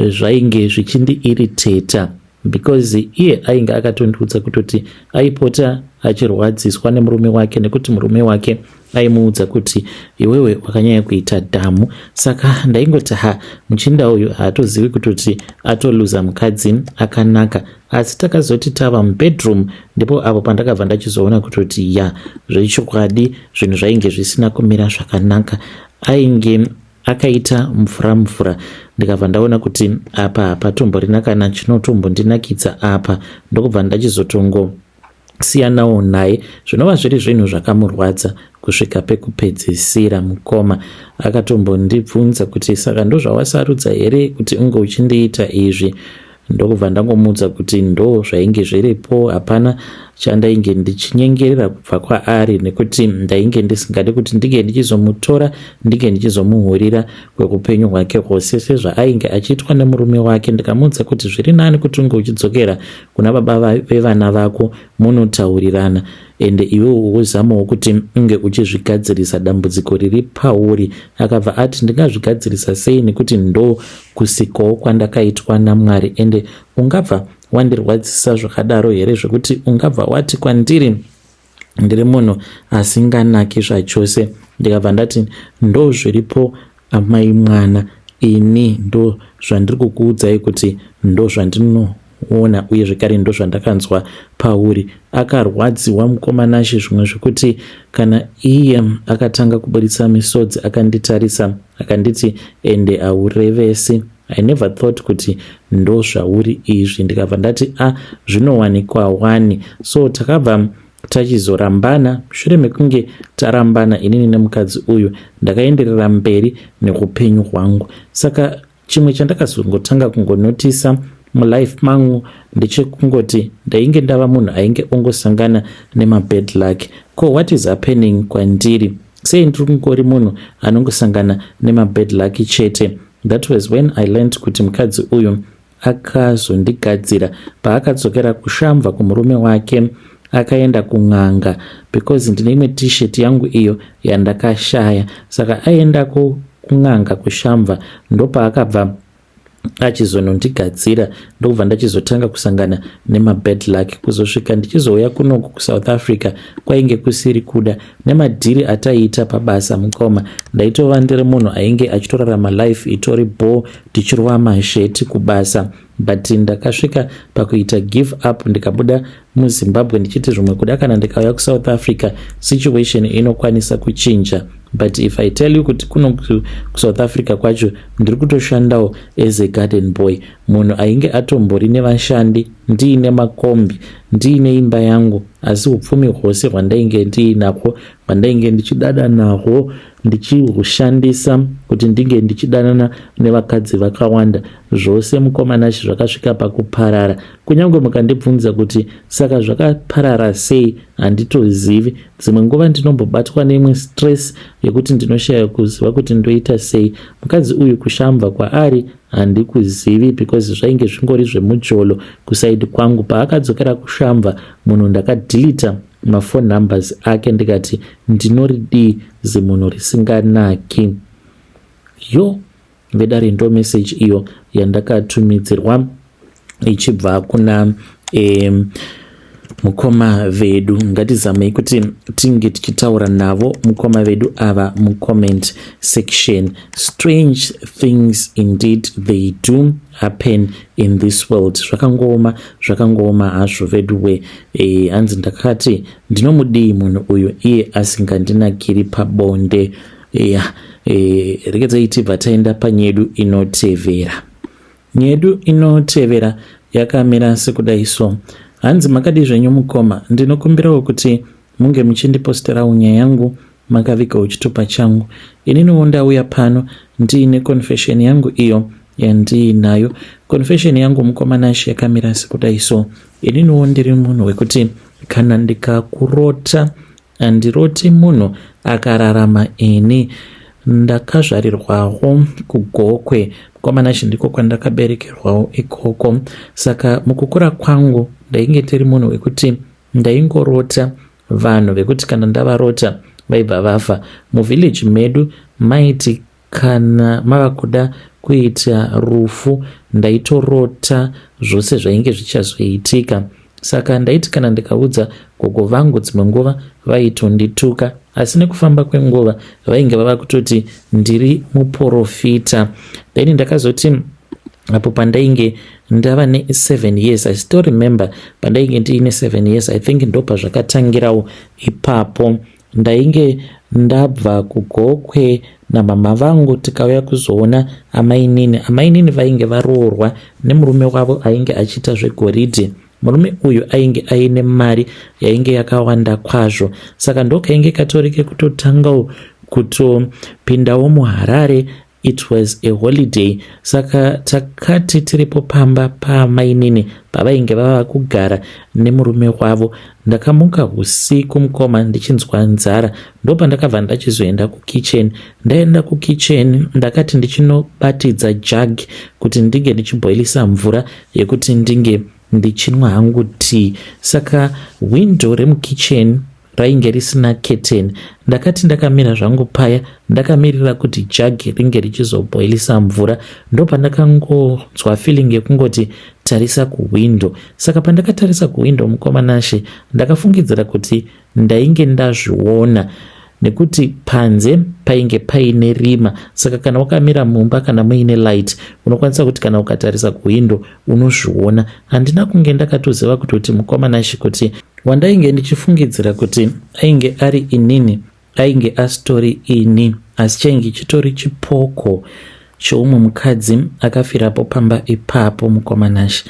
zvainge zvichindiiriteta. Because iye ainge akatondiudza kutoti aipota achirwadziswa nemurume wake, nekuti murume wake aimuudza kuti, "Iwewe wakanyanya kuita dhamu." Saka ndaingoti, "Ha, muchinda uyu haatozivi kutoti atoluza mukadzi akanaka." Asi takazoti tava mubedroom, ndipo apo pandakabva ndachizoona kutoti, ya, zvechokwadi zvinhu zvainge zvisina kumira zvakanaka. Ainge akaita mvura mvura. Ndikabva ndaona kuti apa hapatomborina kana chinotombondinakidza apa, ndokubva ndachizotongo siyanawo naye, zvinova zviri zvinhu zvakamurwadza kusvika pekupedzisira. Mukoma akatombondibvunza kuti, "Saka ndozvawasarudza here kuti unge uchindiita izvi?" Ndokubva ndangomuudza kuti ndo zvainge zviripo, hapana chandainge ndichinyengerera kubva kwaari, nekuti ndainge ndisingadi kuti ndinge ndichizomutora, ndinge ndichizomuhurira kweupenyu hwake hwose sezvaainge achiitwa nemurume wake. Ndikamuudza kuti zviri nani kuti unge uchidzokera kuna baba vevana vako, munotaurirana, ende iwewo wozamawo kuti unge uchizvigadzirisa dambudziko riri pauri. Akabva ati, "Ndingazvigadzirisa sei, nekuti ndo kusikawo kwandakaitwa naMwari? Ende ungabva wandirwadzisa zvakadaro here, zvekuti ungabva wati kwandiri ndiri munhu asinganaki zvachose?" Ndikabva ndati, "Ndo zviripo, amai mwana. Ini ndo zvandiri kukuudzai kuti ndo zvandinoona, uye zvekare ndo zvandakanzwa pauri." Akarwadziwa mukoma Nashe, zvimwe zvekuti kana iye akatanga kuburitsa misodzi. Akanditarisa akanditi, "Ende haurevesi. I never thought kuti ndo zvauri izvi." Ndikabva ndati, "A, zvinowanikwa wani." So takabva tachizorambana. Mushure mekunge tarambana inini nemukadzi uyu, ndakaenderera mberi neupenyu hwangu. Saka chimwe chandakazongotanga kungonotisa mulife mangu ndechekungoti ndainge ndava munhu ainge ongosangana nemabad luck. Ko what is happening kwandiri? Sei ndiri kungori munhu anongosangana nemabad luck chete? That was when I learned kuti mukadzi uyu akazondigadzira. Paakadzokera kuShamva kumurume wake, akaenda kun'anga because ndine imwe T-shirt yangu iyo yandakashaya. Saka aenda kun'anga kuShamva, ndopaakabva achizonondigadzira, ndokubva ndachizotanga kusangana nemabad luck kuzosvika ndichizouya kunoku kuSouth Africa. Kwainge kusiri kuda nemadhiri ataiita pabasa. Mukoma, ndaitova ndiri munhu ainge achitorarama life itori bho, tichirova masheti kubasa, but ndakasvika pakuita give up, ndikabuda muZimbabwe ndichiti zvimwe kuda kana ndikauya kuSouth Africa situation inokwanisa kuchinja. But if I tell you kuti kuno kuSouth Africa kwacho ndiri kutoshandawo as a garden boy, munhu ainge atombori nevashandi, ndiine makombi, ndiine imba yangu, asi upfumi hwose hwandainge ndiinahwo, hwandainge ndichidada nahwo, ndichihushandisa kuti ndinge ndichidanana nevakadzi vakawanda, zvose, mukoma Nashe, zvakasvika pakuparara. Kunyange mukandibvunza kuti saka zvakaparara sei, handitozivi. Dzimwe nguva ndinombobatwa neimwe stress yekuti ndinoshaya kuziva kuti ndoita sei. Mukadzi uyu kuShamva kwaari handikuzivi because zvainge zvingori zvemujolo kuside kwangu. Paakadzokera kuShamva, munhu ndakadhilita mafone numbers ake, ndikati ndinoridii zimunhu risinganaki? Yo, vedare, ndo message iyo yandakatumidzirwa ichibva kuna mukoma vedu. Ngatizamei kuti tinge tichitaura navo mukoma vedu ava mucomment section. Strange things indeed, they do happen in this world. Zvakangooma, zvakangooma hazvo veduwe. Hanzi, "Ndakati ndinomudii munhu uyu iye asingandinakiri pabonde?" Ya, rekedzai tibva taenda panyedu inotevera. Nyedu inotevera yakamira sekudai so. Hanzi, "Makadi zvenyu mukoma? Ndinokumbirawo kuti munge muchindiposterawo nyaya yangu makavigawo chitupa changu. Ininiwo ndauya pano ndiine confession yangu iyo yandiinayo. Confession yangu, mukoma Nashe, yakamira sekudai so. Ininiwo ndiri munhu wekuti kana ndikakurota, handiroti munhu akararama. Ini ndakazvarirwawo kuGokwe, mukoma Nashe, ndiko kwandakaberekerwawo ikoko. Saka mukukura kwangu ndainge ndiri munhu wekuti ndaingorota vanhu vekuti kana ndavarota vaibva vafa. Muvillage medu maiti kana mava kuda kuita rufu ndaitorota zvose zvainge zvichazoitika. Saka ndaiti kana ndikaudza gogo vangu dzimwe nguva vaitondituka asi nekufamba kwenguva vainge vava kutoti ndiri muporofita. Then ndakazoti apo pandainge ndava ne7 years, I still remember pandainge ndiine 7 years, I think ndopazvakatangirawo ipapo. Ndainge ndabva kuGokwe namama vangu tikauya kuzoona amainini. Amainini vainge varoorwa nemurume wavo ainge achiita zvegoridhe. Murume uyu ainge aine mari yainge yakawanda kwazvo, saka ndokainge katori kekutotangawo kutopindawo muHarare. It was a holiday, saka takati tiripo pamba paamainini pavainge vava kugara nemurume wavo. Ndakamuka usiku mukoma ndichinzwa nzara, ndopandakabva ndachizoenda kukitchen. Ndaenda kukitchen, ndakati ndichinobatidza jug kuti ndinge ndichibhoilisa mvura yekuti ndinge ndichinwa hangu tea. Saka window remukitchen rainge risina curtain. Ndakati ndakamira zvangu paya ndakamirira kuti jug ringe richizobhoilisa mvura, ndopandakangonzwa feeling yekungoti tarisa kuhwindo. Saka pandakatarisa kuhwindo, mukoma Nashe, ndakafungidzira kuti ndainge ndazviona nekuti panze painge paine rima. Saka kana wakamira mumba, kana muine light, unokwanisa kuti kana ukatarisa kuhwindo unozviona. Handina kunge ndakatoziva kutoti, mukoma Nashe, kuti wandainge ndichifungidzira kuti ainge ari inini ainge asitori ini, asi chainge chitori chipoko cheumwe mukadzi akafirapo pamba ipapo. Mukoma Nashe,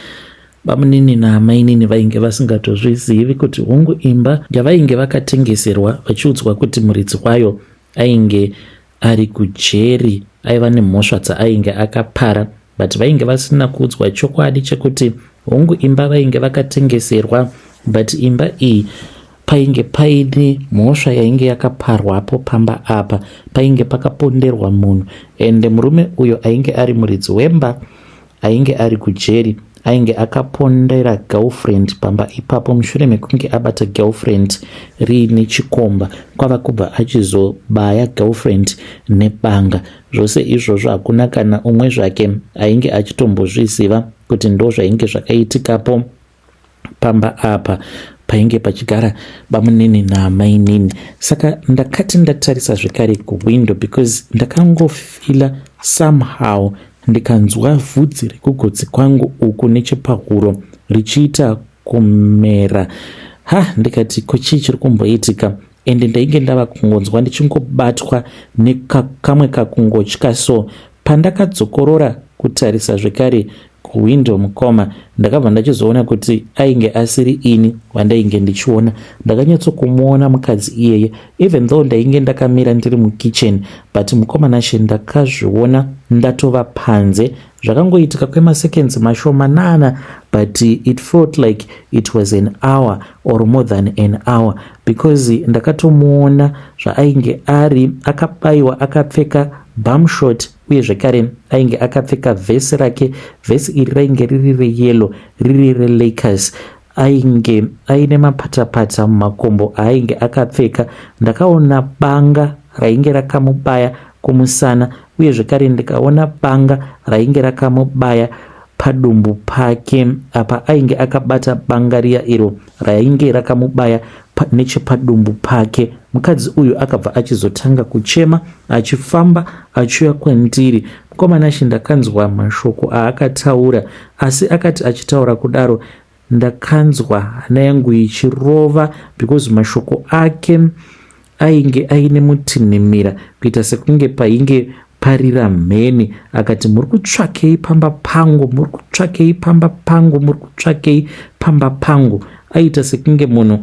bamunini naamainini vainge vasingatozvizivi kuti hungu imba yavainge vakatengeserwa vachiudzwa kuti muridzi wayo ainge ari kujeri, aiva nemhosva dzaainge akapara, but vainge vasina kuudzwa chokwadi chekuti hongu imba vainge vakatengeserwa, but imba iyi painge paine mhosva yainge yakaparwapo pamba apa, painge pakaponderwa munhu, ende murume uyo ainge ari muridzi wemba ainge ari kujeri, ainge akapondera girlfriend pamba ipapo mushure mekunge abata girlfriend riine chikomba, kwava kubva achizobaya girlfriend nebanga. Zvose izvozvo hakuna kana umwe zvake ainge achitombozviziva kuti ndo zvainge zvakaitikapo pamba apa painge pachigara bamunini naamainini. Saka ndakati ndatarisa zvekare kuwindo because ndakangofila somehow, ndikanzwa vhudzi rekugotsi kwangu uku nechepahuro richiita kumera. Ha, ndikati ko chii chiri kumboitika? Ende ndainge ndava kungonzwa ndichingobatwa nekamwe kakungotya. So pandakadzokorora kutarisa zvekare kuwindo, mukoma, ndakabva ndachizoona kuti ainge asiri ini wandainge ndichiona. Ndakanyatsokumuona mukadzi iyeye even though ndainge ndakamira ndiri mukitchen, but mukoma Nashe, ndakazviona ndatova panze. Zvakangoitika kwemaseconds mashomanana, but it felt like it was an hour or more than an hour because ndakatomuona zvaainge ari akabayiwa, akapfeka bumshort, uye zvekare ainge akapfeka vhesi rake. Vhesi iri rainge riri reyellow, riri reLakers. Ainge aine mapatapata mumakombo aainge akapfeka. Ndakaona banga rainge rakamubaya kumusana, uye zvekare ndikaona banga rainge rakamubaya padumbu pake. Apa ainge akabata banga riya iro rainge rakamubaya nechepadumbu pake. Mukadzi uyu akabva achizotanga kuchema achifamba achiuya kwandiri. Mukoma Nashe, ndakanzwa mashoko aakataura, asi akati achitaura kudaro ndakanzwa hana yangu ichirova because mashoko ake ainge aine mutinhimira kuita sekunge painge parira mheni. Akati, "Muri kutsvakei pamba pangu? Muri kutsvakei pamba pangu? Muri kutsvakei pamba pangu?" Aita sekunge munhu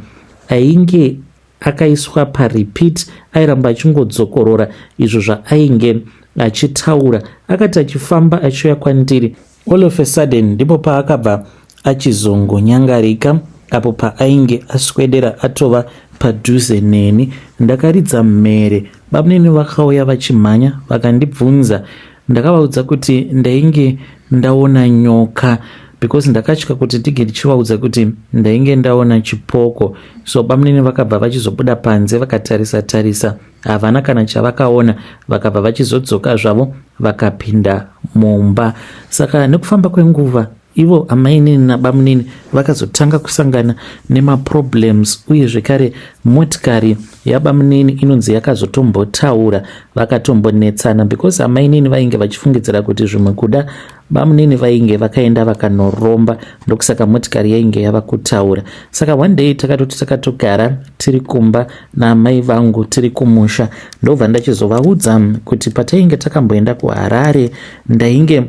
ainge akaiswa parepeat, airamba achingodzokorora izvo zvaainge achitaura. Akati achifamba achiuya kwandiri, all of a sudden ndipo paakabva achizongonyangarika apo paainge aswedera atova padhuze neni. Ndakaridza mhere. Bamunini vakauya vachimhanya vakandibvunza. Ndakavaudza kuti ndainge ndaona nyoka. Because ndakatya kuti ndige ndichivaudza kuti ndainge ndaona chipoko. So bamunini vakabva vachizobuda panze, vakatarisa tarisa, havana kana chavakaona. Vakabva vachizodzoka zvavo, vakapinda mumba. Saka nekufamba kwenguva, ivo amainini nabamunini vakazotanga kusangana nemaproblems, uye zvekare motikari yabamunini inonzi yakazotombotaura. Vakatombonetsana because amainini vainge vachifungidzira kuti zvimwe kuda bamunini vainge vakaenda vakanoromba, ndokusaka motikari yainge yava kutaura. Saka one day takatoti takatogara tiri kumba naamai vangu, tiri kumusha, ndobva ndachizovaudza kuti patainge takamboenda kuHarare ndainge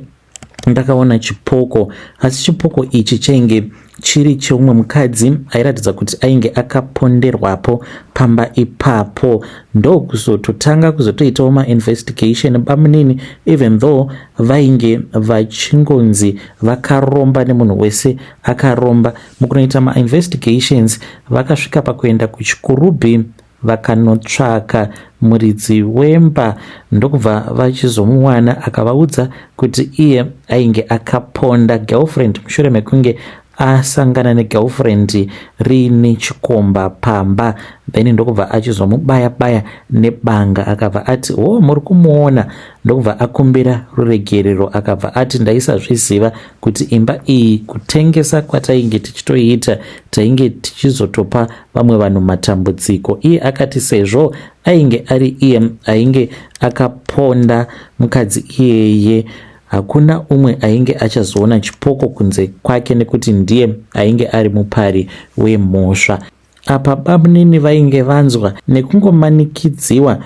ndakaona chipoko, asi chipoko ichi chainge chiri cheumwe mukadzi airatidza kuti ainge akaponderwapo pamba ipapo. Ndokuzototanga kuzotoitawo mainvestigation bamunini, even though vainge vachingonzi vakaromba nemunhu wese akaromba. Mukunoita mainvestigations vakasvika pakuenda kuChikurubhi, vakanotsvaka muridzi wemba, ndokubva vachizomuwana. Akavaudza kuti iye ainge akaponda girlfriend mushure mekunge asangana negirlfriend riine chikomba pamba, then ndokubva achizomubaya baya nebanga. Akabva ati, "O oh, muri kumuona?" Ndokubva akumbira ruregerero, akabva ati, "Ndaisazviziva kuti imba iyi kutengesa kwatainge tichitoiita tainge tichizotopa vamwe vanhu matambudziko." Iye akati sezvo ainge ari iye ainge akaponda mukadzi iyeye, hakuna umwe ainge achazoona chipoko kunze kwake, nekuti ndiye ainge ari mupari wemhosva. Apa bamunini vainge vanzwa nekungomanikidziwa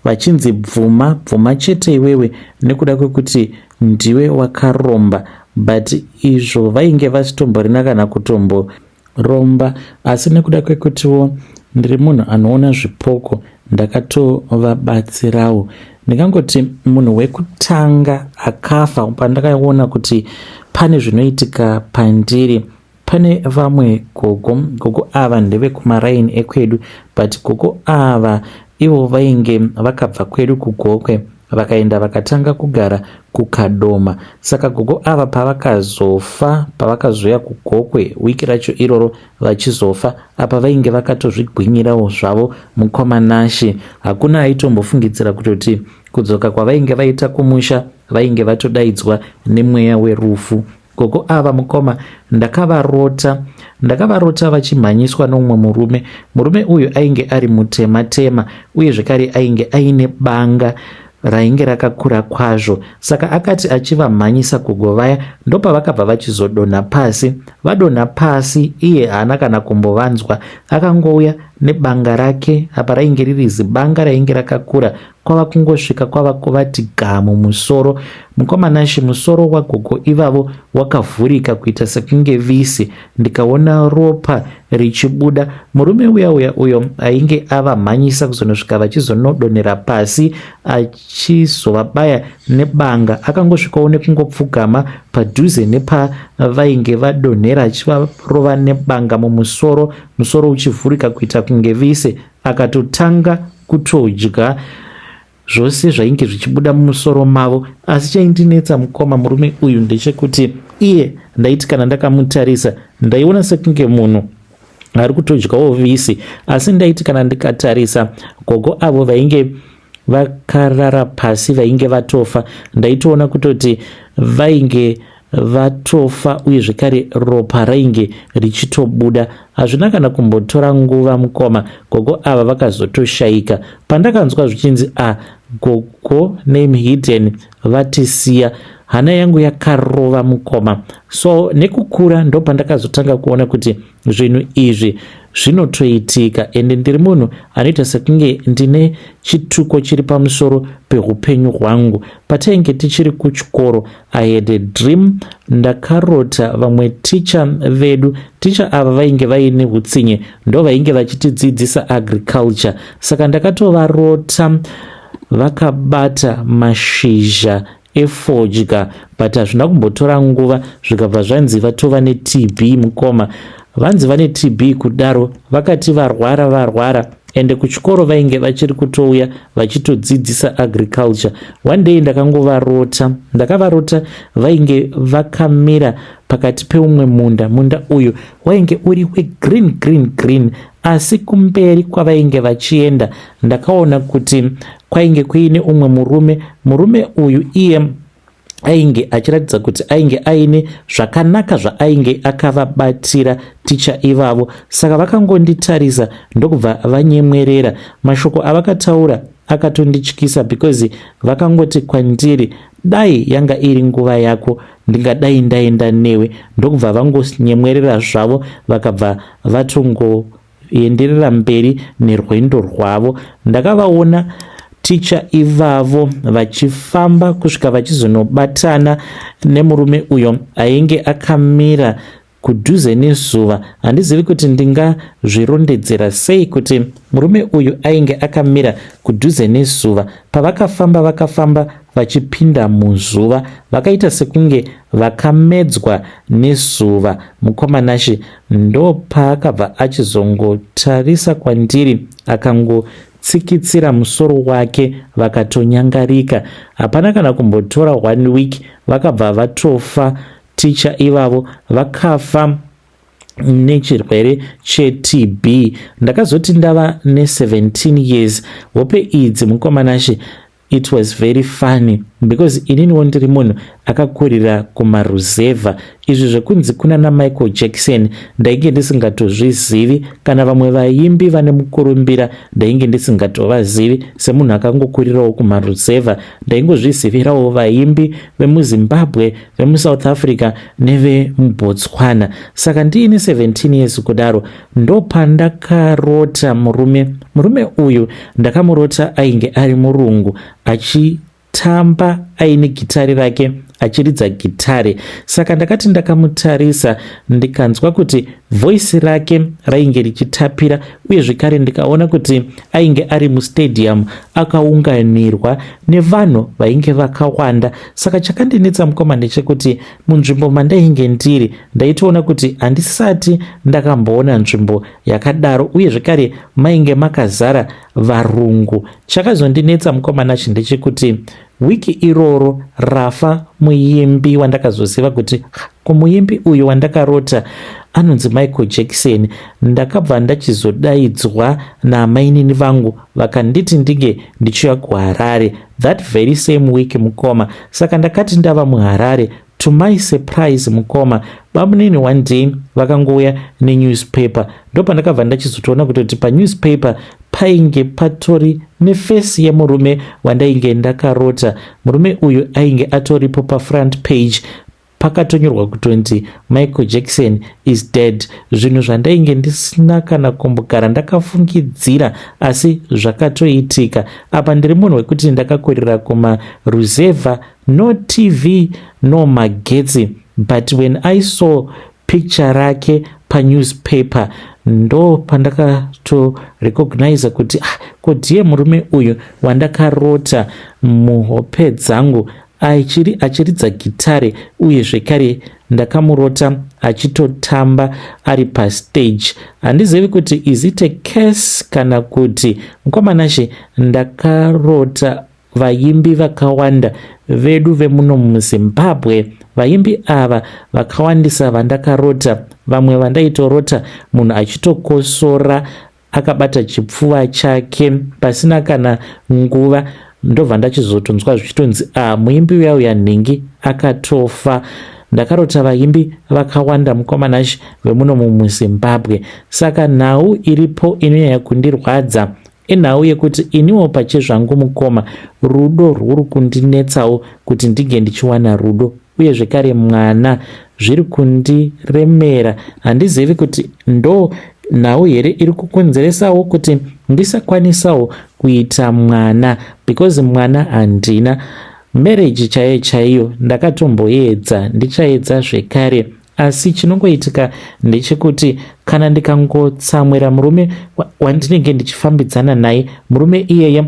vachinzi, "Bvuma, bvuma chete iwewe, nekuda kwekuti ndiwe wakaromba." But izvo vainge vasitomborina kana kutomboromba, asi nekuda kwekutiwo ndiri munhu anoona zvipoko, ndakatovabatsirawo. Ndingangoti munhu wekutanga akafa pandakaona kuti pane zvinoitika pandiri, pane vamwe gogo. Gogo ava ndevekumaraini ekwedu, but gogo ava ivo vainge vakabva kwedu kuGokwe, vakaenda vakatanga kugara kuKadoma. Saka gogo ava pavakazofa, pavakazoya kuGokwe wiki racho iroro vachizofa, apa vainge vakatozvigwinyirawo zvavo, mukoma Nashe. Hakuna aitombofungidzira kutoti kudzoka kwavainge vaita kumusha vainge vatodaidzwa nemweya werufu. Gogo ava, mukoma, ndakavarota. Ndakavarota vachimhanyiswa nomumwe murume. Murume uyu ainge ari mutema tema, uye zvekare ainge aine banga rainge rakakura kwazvo. Saka akati achivamhanyisa gogo vaya, ndopavakabva vachizodonha pasi. Vadonha pasi, iye haana kana kumbovanzwa, akangouya nebanga rake. Apa rainge riri zibanga rainge rakakura, kwava kungosvika kwava kuvati ga mumusoro. Mukoma Nashe, musoro wagogo ivavo wakavhurika kuita sekunge visi, ndikaona ropa richibuda. Murume uya uya uyo ainge avamhanyisa kuzonosvika vachizonodonhera pasi, achizovabaya nebanga, akangosvikawo nekungopfugama padhuze nepavainge vadonhera, achivarova nebanga mumusoro, musoro uchivhurika kuita kunge vise. Akatotanga kutodya zvose zvainge zvichibuda mumusoro mavo. Asi chaindinetsa, mukoma, murume uyu ndechekuti iye ndaiti kana ndakamutarisa ndaiona sekunge munhu ari kutodyawo visi, asi ndaiti kana ndikatarisa gogo avo vainge vakarara pasi, vainge vatofa, ndaitoona kutoti vainge vatofa, uye zvekare ropa rainge richitobuda. Hazvina kana kumbotora nguva, mukoma, gogo ava vakazotoshayika. Pandakanzwa zvichinzi, "A ah, gogo name hidden vatisiya," hana yangu yakarova, mukoma. So nekukura ndo pandakazotanga kuona kuti zvinhu izvi zvinotoitika. Ende ndiri munhu anoita sekunge ndine chituko chiri pamusoro peupenyu hwangu. Patainge tichiri kuchikoro, I had a dream. Ndakarota vamwe ticha vedu. Ticha ava vainge vaine utsinye, ndo vainge vachitidzidzisa agriculture. Saka ndakatovarota vakabata mashizha efodya, but hazvina kumbotora nguva zvikabva zvanzi vatova neTB. Mukoma, vanzi vane TB kudaro, vakati varwara varwara. Ende kuchikoro vainge vachiri kutouya vachitodzidzisa agriculture. One day ndakangovarota, ndakavarota vainge vakamira pakati peumwe munda. Munda uyu wainge uri wegreen green green, asi kumberi kwavainge vachienda ndakaona kuti kwainge kuine umwe murume. Murume uyu iye ainge achiratidza kuti ainge aine zvakanaka zvaainge akavabatira ticha ivavo. Saka vakangonditarisa ndokubva vanyemwerera. Mashoko avakataura akatondityisa because vakangoti kwandiri, "Dai yanga iri nguva yako, ndingadai ndaenda newe." Ndokubva vangonyemwerera zvavo, vakabva vatongoenderera mberi nerwendo rwavo. Ndakavaona ticha ivavo vachifamba kusvika vachizonobatana nemurume uyo ainge akamira kudhuze nezuva. Handizivi kuti ndingazvirondedzera sei kuti murume uyu ainge akamira kudhuze nezuva. Pavakafamba, vakafamba vachipinda muzuva, vakaita sekunge vakamedzwa nezuva. Mukoma Nashe, ndopaakabva achizongotarisa kwandiri, akangotsikitsira musoro wake, vakatonyangarika. Hapana kana kumbotora one week, vakabva vatofa. Ticha ivavo vakafa nechirwere cheTB. Ndakazoti ndava ne17 years, hope idzi, mukoma Nashe, it was very funny because ininiwo ndiri munhu akakurira kumaruzevha. Izvi zvekunzi kuna naMichael Jackson ndainge ndisingatozvizivi, kana vamwe vaimbi vane mukurumbira ndainge ndisingatovazivi. Semunhu akangokurirawo kumaruzevha, ndaingozvizivirawo vaimbi vemuZimbabwe, vemuSouth Africa nevemuBotswana. Saka ndiine 17 years kudaro, ndopandakarota murume. Murume uyu ndakamurota ainge ari murungu achitamba aine gitari rake, achiridza gitare. Saka ndakati ndakamutarisa, ndikanzwa kuti voice rake rainge richitapira, uye zvekare ndikaona kuti ainge ari mustadium akaunganirwa nevanhu vainge vakawanda. Saka chakandinetsa, mukoma, ndechekuti munzvimbo mandainge ndiri ndaitoona kuti handisati ndakamboona nzvimbo yakadaro, uye zvekare mainge makazara varungu. Chakazondinetsa, mukoma Nashe, ndechekuti wiki iroro rafa muimbi wandakazoziva kuti kumuimbi uyu wandakarota anonzi Michael Jackson. Ndakabva ndachizodaidzwa naamainini vangu, vakanditi ndinge ndichiuya kuHarare that very same week, mukoma. Saka ndakati ndava muHarare, to my surprise, mukoma, bamunini one day vakangouya nenewspaper. Ndopandakabva ndachizotoona kutoti panewspaper painge patori neface yemurume wandainge ndakarota. Murume uyu ainge atoripo pafront page, pakatonyorwa kutonzi "Michael Jackson is dead", zvinhu zvandainge ndisina kana kumbogara ndakafungidzira, asi zvakatoitika. Apa ndiri munhu wekuti ndakakurira kumaruzevha, no TV, no magetsi, but when I saw picture rake panewspaper, ndo pandakatorecogniza kuti, ah, ko ndiye murume uyu wandakarota muhope dzangu achiridza gitare, uye zvekare ndakamurota achitotamba ari pastage. Handizivi kuti is it a curse kana kuti. Mukoma Nashe, ndakarota vaimbi vakawanda vedu vemuno muZimbabwe. Vaimbi ava vakawandisa vandakarota. Vamwe vandaitorota munhu achitokosora akabata chipfuva chake. Pasina kana nguva ndobva ndachizotonzwa zvichitonzi, "A, muimbi uya uya nhingi akatofa." Ndakarota vaimbi vakawanda, mukoma Nashe, vemuno mumuZimbabwe. Saka nhau iripo inonyanya kundirwadza inhau yekuti iniwo pachezvangu, mukoma, rudo rwuri kundinetsawo kuti ndinge ndichiwana rudo, uye zvekare mwana zviri kundiremera. Handizivi kuti ndo nhau here iri kukonzeresawo kuti ndisakwanisawo kuita mwana, because mwana handina. Marriage chaiyo chaiyo ndakatomboedza, ndichaedza zvekare, asi chinongoitika ndechekuti kana ndikangotsamwira murume wandinenge ndichifambidzana naye, murume iyeye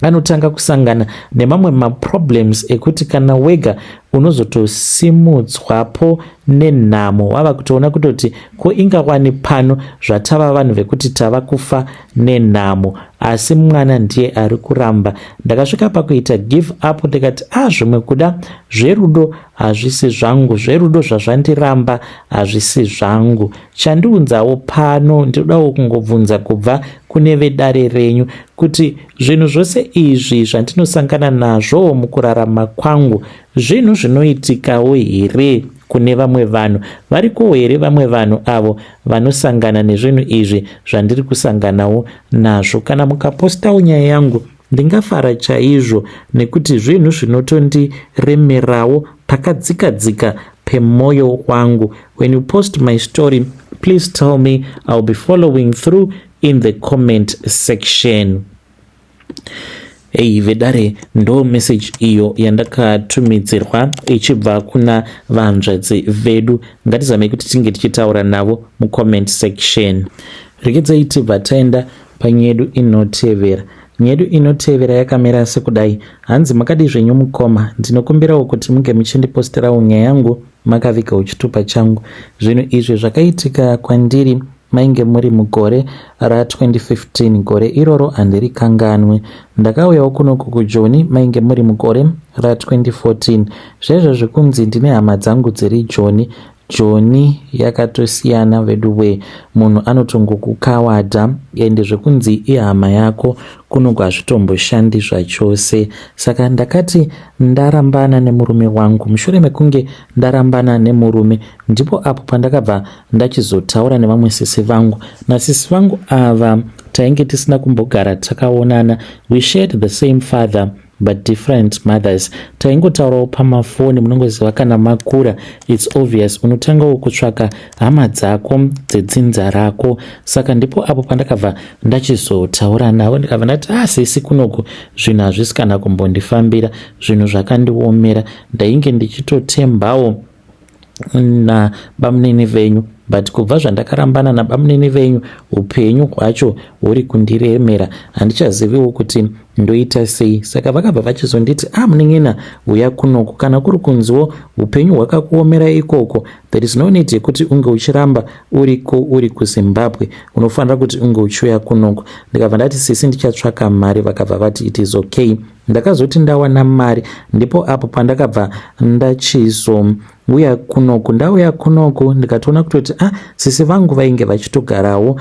anotanga kusangana nemamwe maproblems ekuti kana wega Unozotosimudzwapo nenhamo wava kutoona kutoti ko ingawani pano zvatava vanhu vekuti tava kufa nenhamo, asi mwana ndiye ari kuramba. Ndakasvika pakuita give up, ndikati a ah, zvimwe kuda zverudo hazvisi zvangu, zverudo zvazvandiramba hazvisi zvangu. Chandiunzawo pano, ndinodawo kungobvunza kubva kune vedare renyu kuti zvinhu zvose izvi zvandinosangana nazvo mukurarama kwangu zvinhu zvinoitikawo here kune vamwe vanhu? Varikowo here vamwe vanhu avo vanosangana nezvinhu izvi zvandiri kusanganawo nazvo? Kana mukapostawo nyaya yangu, ndingafara chaizvo, nekuti zvinhu zvinotondiremerawo pakadzika-dzika pemwoyo wangu. When you post my story, please tell me. I'll be following through in the comment section. Ei vedare, ndo message iyo yandakatumidzirwa ichibva kuna vanzvadzi vedu. Ngatizamei kuti tinge tichitaura navo mucomment section. Regedzai tibva taenda panyedu inotevera. Nyedu inotevera yakamira sekudai. Hanzi, "Makadi zvenyu mukoma? Ndinokumbirawo kuti munge muchindiposterawo nyaya yangu makavigawo chitupa changu. Zvinhu izvi zvakaitika kwandiri mainge muri mugore ra2015. Gore iroro handirikanganwe. Ndakauyawo kunoku kuJoni mainge muri mugore ra2014. Zvezvo zvekunzi ndine hama dzangu dziri Joni, Joni yakatosiyana veduwe. Munhu anotongokukawadha, ende zvekunzi ihama yako kunoku hazvitomboshandi zvachose. Saka ndakati ndarambana nemurume wangu. Mushure mekunge ndarambana nemurume, ndipo apo pandakabva ndachizotaura nevamwe sisi vangu. Nasisi vangu ava tainge tisina kumbogara takaonana. We shared the same father but different mothers. Taingotaurawo pamafoni. Munongoziva kana makura, it's obvious unotangawo kutsvaka hama dzako dzedzinza rako. Saka ndipo apo pandakabva ndachizotaura navo, ndikabva ndati, "Ah sisi, kunoku zvinhu hazvisi kana kumbondifambira, zvinhu zvakandiomera. Ndainge ndichitotembawo nabamunini venyu, but kubva zvandakarambana nabamunini venyu, upenyu hwacho huri kundiremera. Handichaziviwo kuti ndoita sei." Saka vakabva vachizonditi, "Ah munin'ina, uya kunoku. Kana kuri kunziwo upenyu hwakakuomera ikoko, there is no need yekuti unge uchiramba uriko uri kuZimbabwe. Unofanira kuti unge uchiuya kunoku." Ndikabva ndati, "Sisi, ndichatsvaka mari." Vakabva vati, "It is okay." Ndakazoti ndawana mari, ndipo apo pandakabva ndachizouya kunoku. Ndauya kunoku, ndikatoona kutoti ah, sisi vangu vainge vachitogarawo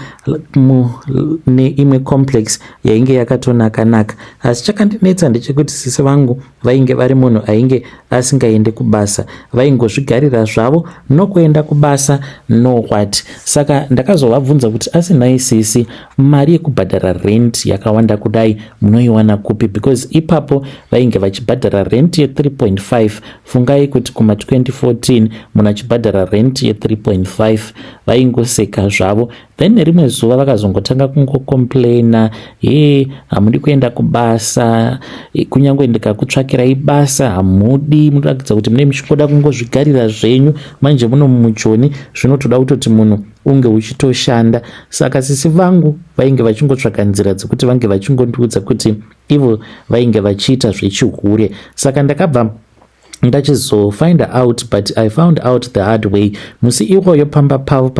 neimwe complex yainge yakatonaka-naka. Asi chakandinetsa ndechekuti sisi vangu vainge vari munhu ainge asingaendi kubasa, vaingozvigarira zvavo, nokuenda kubasa no what. Saka ndakazovabvunza kuti, "Asi nhai sisi, mari yekubhadhara rent yakawanda kudai munoiwana kupi?" Because ipapo vainge vachibhadhara rent ye3.5. Fungai kuti kuma2014 munhu achibhadhara rent ye3.5. Vaingoseka zvavo. Then nerimwe zuva vakazongotanga kungocomplaina, "He, hamudi kuenda kubasa, kunyange ndikakutsvakirai basa hamudi. Munoratidza kuti mune muchingoda kungozvigarira zvenyu. Manje muno mujoni zvinotoda kutoti munhu unge uchitoshanda." Saka sisi vangu vainge vachingotsvaka nzira dzekuti vange vachingondiudza kuti ivo vainge vachiita zvechihure. Saka ndakabva ndachizofind out, but I found out the hard way. Musi iwoyo pamba pavo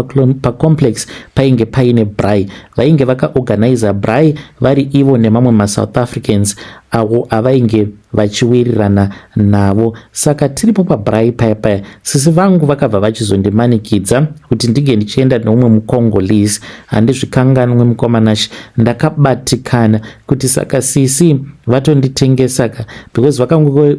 pacomplex painge paine braai. Vainge vakaorganiza braai vari ivo nemamwe maSouth Africans avo avainge vachiwirirana navo. Saka tiripo pabraai paya paya, sisi vangu vakabva vachizondimanikidza kuti ndinge ndichienda neumwe muCongolese. Handizvikanganwe mukomanashi, ndakabatikana kuti saka sisi vatonditengesaka, because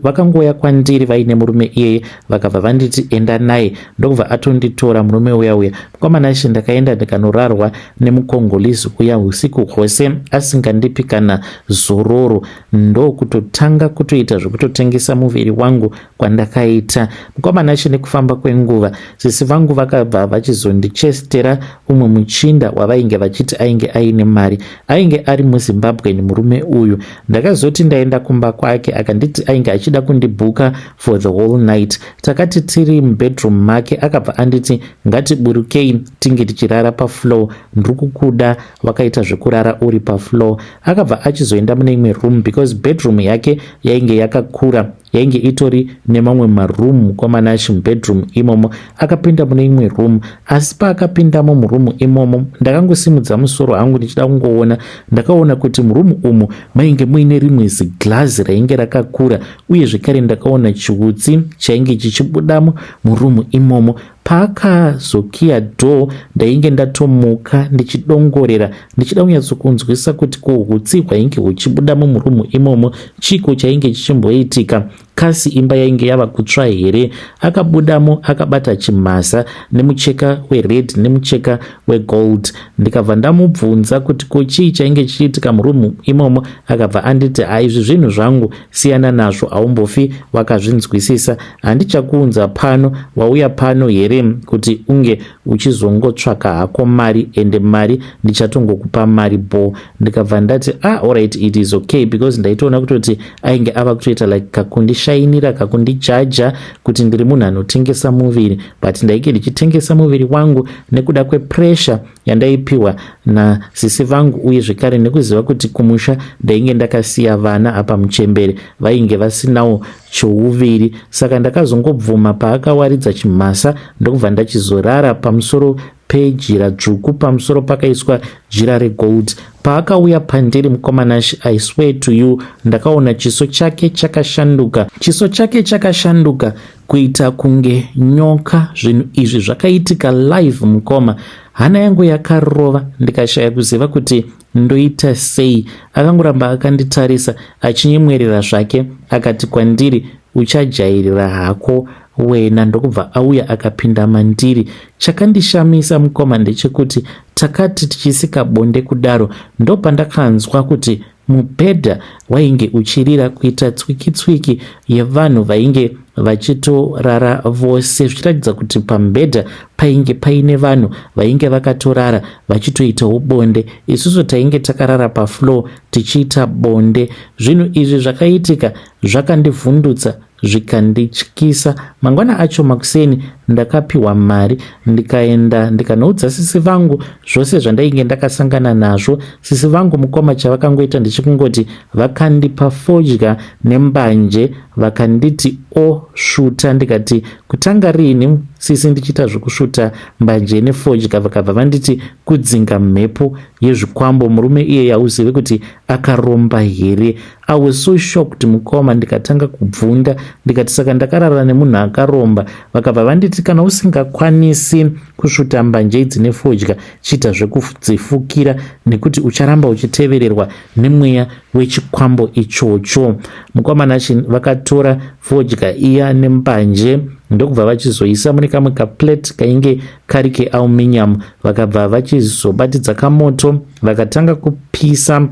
vakangouya kwandiri vaine murume iyeye, vakabva vanditi, "Enda naye." Ndokubva atonditora murume uya uya. Mukomanashi, ndakaenda ndikanorarwa nemuCongolese uya usiku hwose asingandipi kana zororo. Ndokutotanga kutoita zvekutotengesa muviri wangu kwandakaita mukomanashi. Nekufamba kwenguva, sisi vangu vakabva vachizondichestera umwe muchinda wavainge vachiti ainge aine mari, ainge ari muZimbabwe murume uyu. Ndakazoti ndaenda kumba kwake, akanditi ainge achida kundibhuka for the whole night. Takati tiri mubedroom make, akabva anditi, "Ngatiburukei tinge tichirara pafloor, ndiri kukuda wakaita zvekurara uri pafloor." Akabva achizoenda mune imwe room because bedroom yake yainge yakakura. Yainge itori nemamwe maroom, mukomanashi. Mubedroom imomo akapinda mune imwe room, asi paakapindamo muroom imomo, ndakangosimudza musoro hangu ndichida kungoona. Ndakaona kuti muroom umu mainge muine rimwe ziglazi rainge rakakura, uye zvekare ndakaona chiutsi chainge chichibudamo muroom imomo. Paakazokiya door, ndainge ndatomuka ndichidongorera, ndichida kunyatsokunzwisa kuti ko hutsi hwainge huchibudamo muroom imomo chiko chainge chichimboitika. Kasi imba yainge yava kutsva here? Akabudamo akabata chimhasa nemucheka wered nemucheka wegold. Ndikabva ndamubvunza kuti ko chii chainge chichiitika muroom imomo. Akabva anditi, "Haizvi zvinhu zvangu, siyana nazvo, haumbofi wakazvinzwisisa. Handichakuunza pano. Wauya pano here kuti unge uchizongotsvaka hako mari? Ende mari ndichatongokupa mari bo." Ndikabva ndati, "Ah, alright, it is okay," because ndaitoona kutoti ainge ava kutoita like kakundishainira, kakundijaja kuti ndiri munhu anotengesa muviri, but ndainge ndichitengesa muviri wangu nekuda kwepressure yandaipiwa nasisi vangu, uye zvekare nekuziva kuti kumusha ndainge ndakasiya vana, apa muchembere vainge vasinawo chouviri. Saka ndakazongobvuma paakawaridza chimhasa, ndokubva ndachizorara pamusoro pejira dzvuku, pamusoro pakaiswa jira regold. Paakauya pandiri, mukomanashi, I swear to you, ndakaona chiso chake chakashanduka, chiso chake chakashanduka kuita kunge nyoka. Zvinhu izvi zvakaitika live, mukoma. Hana yangu yakarova, ndikashaya kuziva kuti ndoita sei. Akangoramba akanditarisa achinyemwerera zvake, akati kwandiri, "Uchajairira hako wena." Ndokubva auya akapinda mandiri. Chakandishamisa, mukoma, ndechekuti takati tichisika bonde kudaro, ndopandakanzwa kuti mubhedha wainge uchirira kuita tswiki tswiki yevanhu vainge vachitorara vose, zvichiratidza kuti pamubhedha painge paine vanhu vainge vakatorara vachitoitawo bonde. Isusu tainge takarara pafloor tichiita bonde. Zvinhu izvi zvakaitika zvakandivhundutsa, zvikandityisa. Mangwana acho makuseni ndakapiwa mari, ndikaenda ndikanoudza sisi vangu zvose zvandainge ndakasangana nazvo. Sisi vangu, mukoma, chavakangoita ndechekungoti vakandipa fodya nembanje, vakanditi, "Osvuta." Ndikati, "Kutanga riini, sisi, ndichiita zvekusvuta mbanje nefodya?" Vakabva vanditi, "Kudzinga mhepo yezvikwambo. Murume iye yauzive kuti akaromba here?" I was so shocked, mukoma. Ndikatanga kubvunda, ndikati, "Saka ndakarara nemunhu akaromba?" Vakabva vanditi, "Kana usingakwanisi kusvuta mbanje idzi nefodya, chiita zvekudzifukira, nekuti ucharamba uchitevererwa nemweya wechikwambo ichocho." Mukomanachi, vakatora fodya iya nembanje, ndokubva vachizoisa mune kamwe kaplate kainge kari kealuminium. Vakabva vachizobatidza kamoto, vakatanga kupisa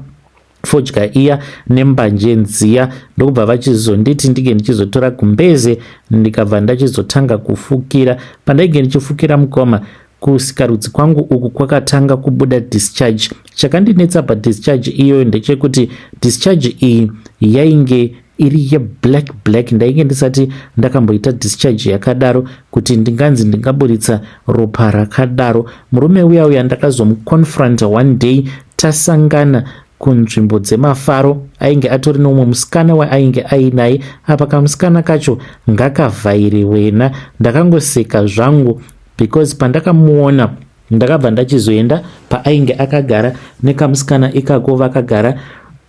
fodya iya nembanje nziya, ndokubva vachizonditi ndinge ndichizotora gumbeze. Ndikabva ndachizotanga kufukira. Pandainge ndichifukira, mukoma, kusikarudzi kwangu uku kwakatanga kubuda discharge. Chakandinetsa padischarge iyoyo ndechekuti discharge iyi yainge iri yeblack black. Ndainge ndisati ndakamboita discharge yakadaro, kuti ndinganzi ndingaburitsa ropa rakadaro. Murume uya uya ndakazomuconfronta one day tasangana kunzvimbo dzemafaro. Ainge atori nomumwe musikana waainge ainaye. Apa kamusikana kacho ngakavhaire wena. Ndakangoseka zvangu because pandakamuona, ndakabva ndachizoenda paainge akagara nekamusikana ikako, vakagara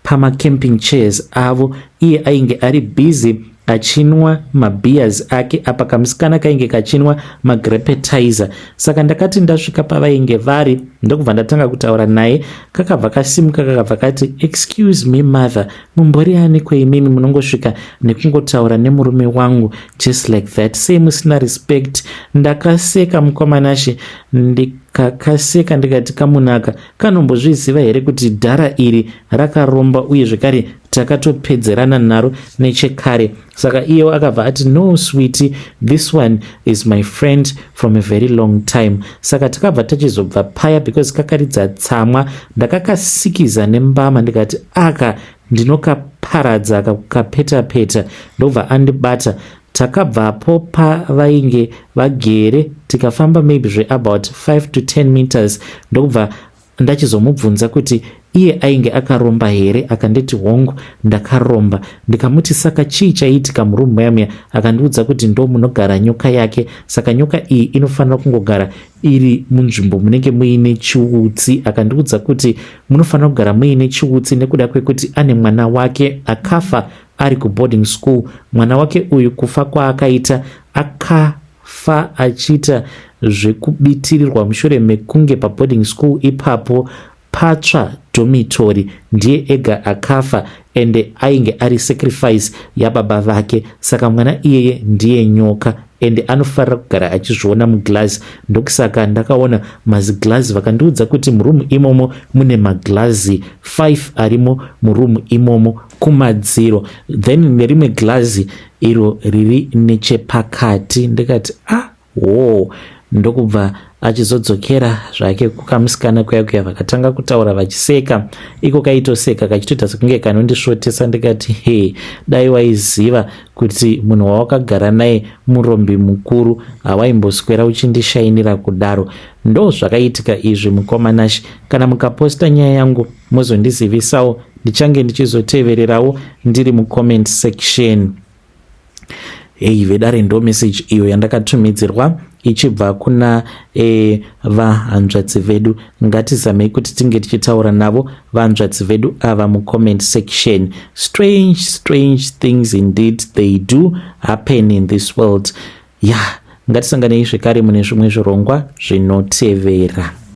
pamacamping chairs avo. Iye ainge ari busy achinwa mabeers ake, apa kamusikana kainge kachinwa magrapetizer. Saka ndakati ndasvika pavainge vari, ndokubva ndatanga kutaura naye. Kakabva kasimuka, kakabva kati, "Excuse me, mother, mumbori ani kweimimi munongosvika nekungotaura nemurume wangu just like that? Sei musina respect?" Ndakaseka, mukomanashe, ndikakaseka, ndikati, "Kamunaka kanombozviziva here kuti dhara iri rakaromba, uye zvekare takatopedzerana naro nechekare?" Saka iyewo akabva ati, "No, sweetie, this one is my friend from a very long time." Saka takabva tachizobva paya because kakaridza tsamwa. Ndakakasikiza nembama, ndikati, "Aka ndinokaparadza kapeta peta." Ndobva andibata. Takabvapo pavainge vagere, tikafamba maybe zveabout 5 to 10 meters, ndokubva Ndachizomubvunza kuti iye ainge akaromba here, akanditi hongu ndakaromba. Ndikamuti saka chii chaiitika muroom muya muya, akandiudza kuti ndo munogara nyoka yake, saka nyoka iyi inofanira kungogara iri munzvimbo munenge muine chiutsi. Akandiudza kuti munofanira kugara muine chiutsi nekuda kwekuti ane mwana wake akafa ari kuboarding school. Mwana wake uyu kufa kwaakaita akafa achiita zvekubitirirwa mushure mekunge paboarding school ipapo patsva dormitory. Ndiye ega akafa ende ainge ari sacrifice yababa vake, saka mwana iyeye ndiye nyoka ende anofarira kugara achizviona muglazi. Ndokusaka ndakaona maziglazi. Vakandiudza kuti murumu imomo mune maglazi 5 arimo murumu imomo kumadziro, then nerimwe glazi iro riri nechepakati. Ndikati ah, wo. Ndokubva achizodzokera zvake kukamusikana kuya kuya, vakatanga kutaura vachiseka. Iko kaitoseka kachitoita sekunge kanondisvotesa. Ndikati he, dai waiziva kuti munhu wawakagara naye murombi mukuru, hawaimboswera uchindishainira kudaro. Ndo zvakaitika izvi, mukoma Nashi. Kana mukaposta nyaya yangu mozondizivisawo, ndichange ndichizotevererawo ndiri mucomment section. Hei vedare, ndo message iyo yandakatumidzirwa ichibva kuna vahanzvadzi vedu. Ngatizamei kuti tinge tichitaura navo vahanzvadzi vedu ava mucomment section. Strange, strange things indeed, they do happen in this world. Ya yeah, ngatisanganei zvekare mune zvimwe zvirongwa zvinotevera.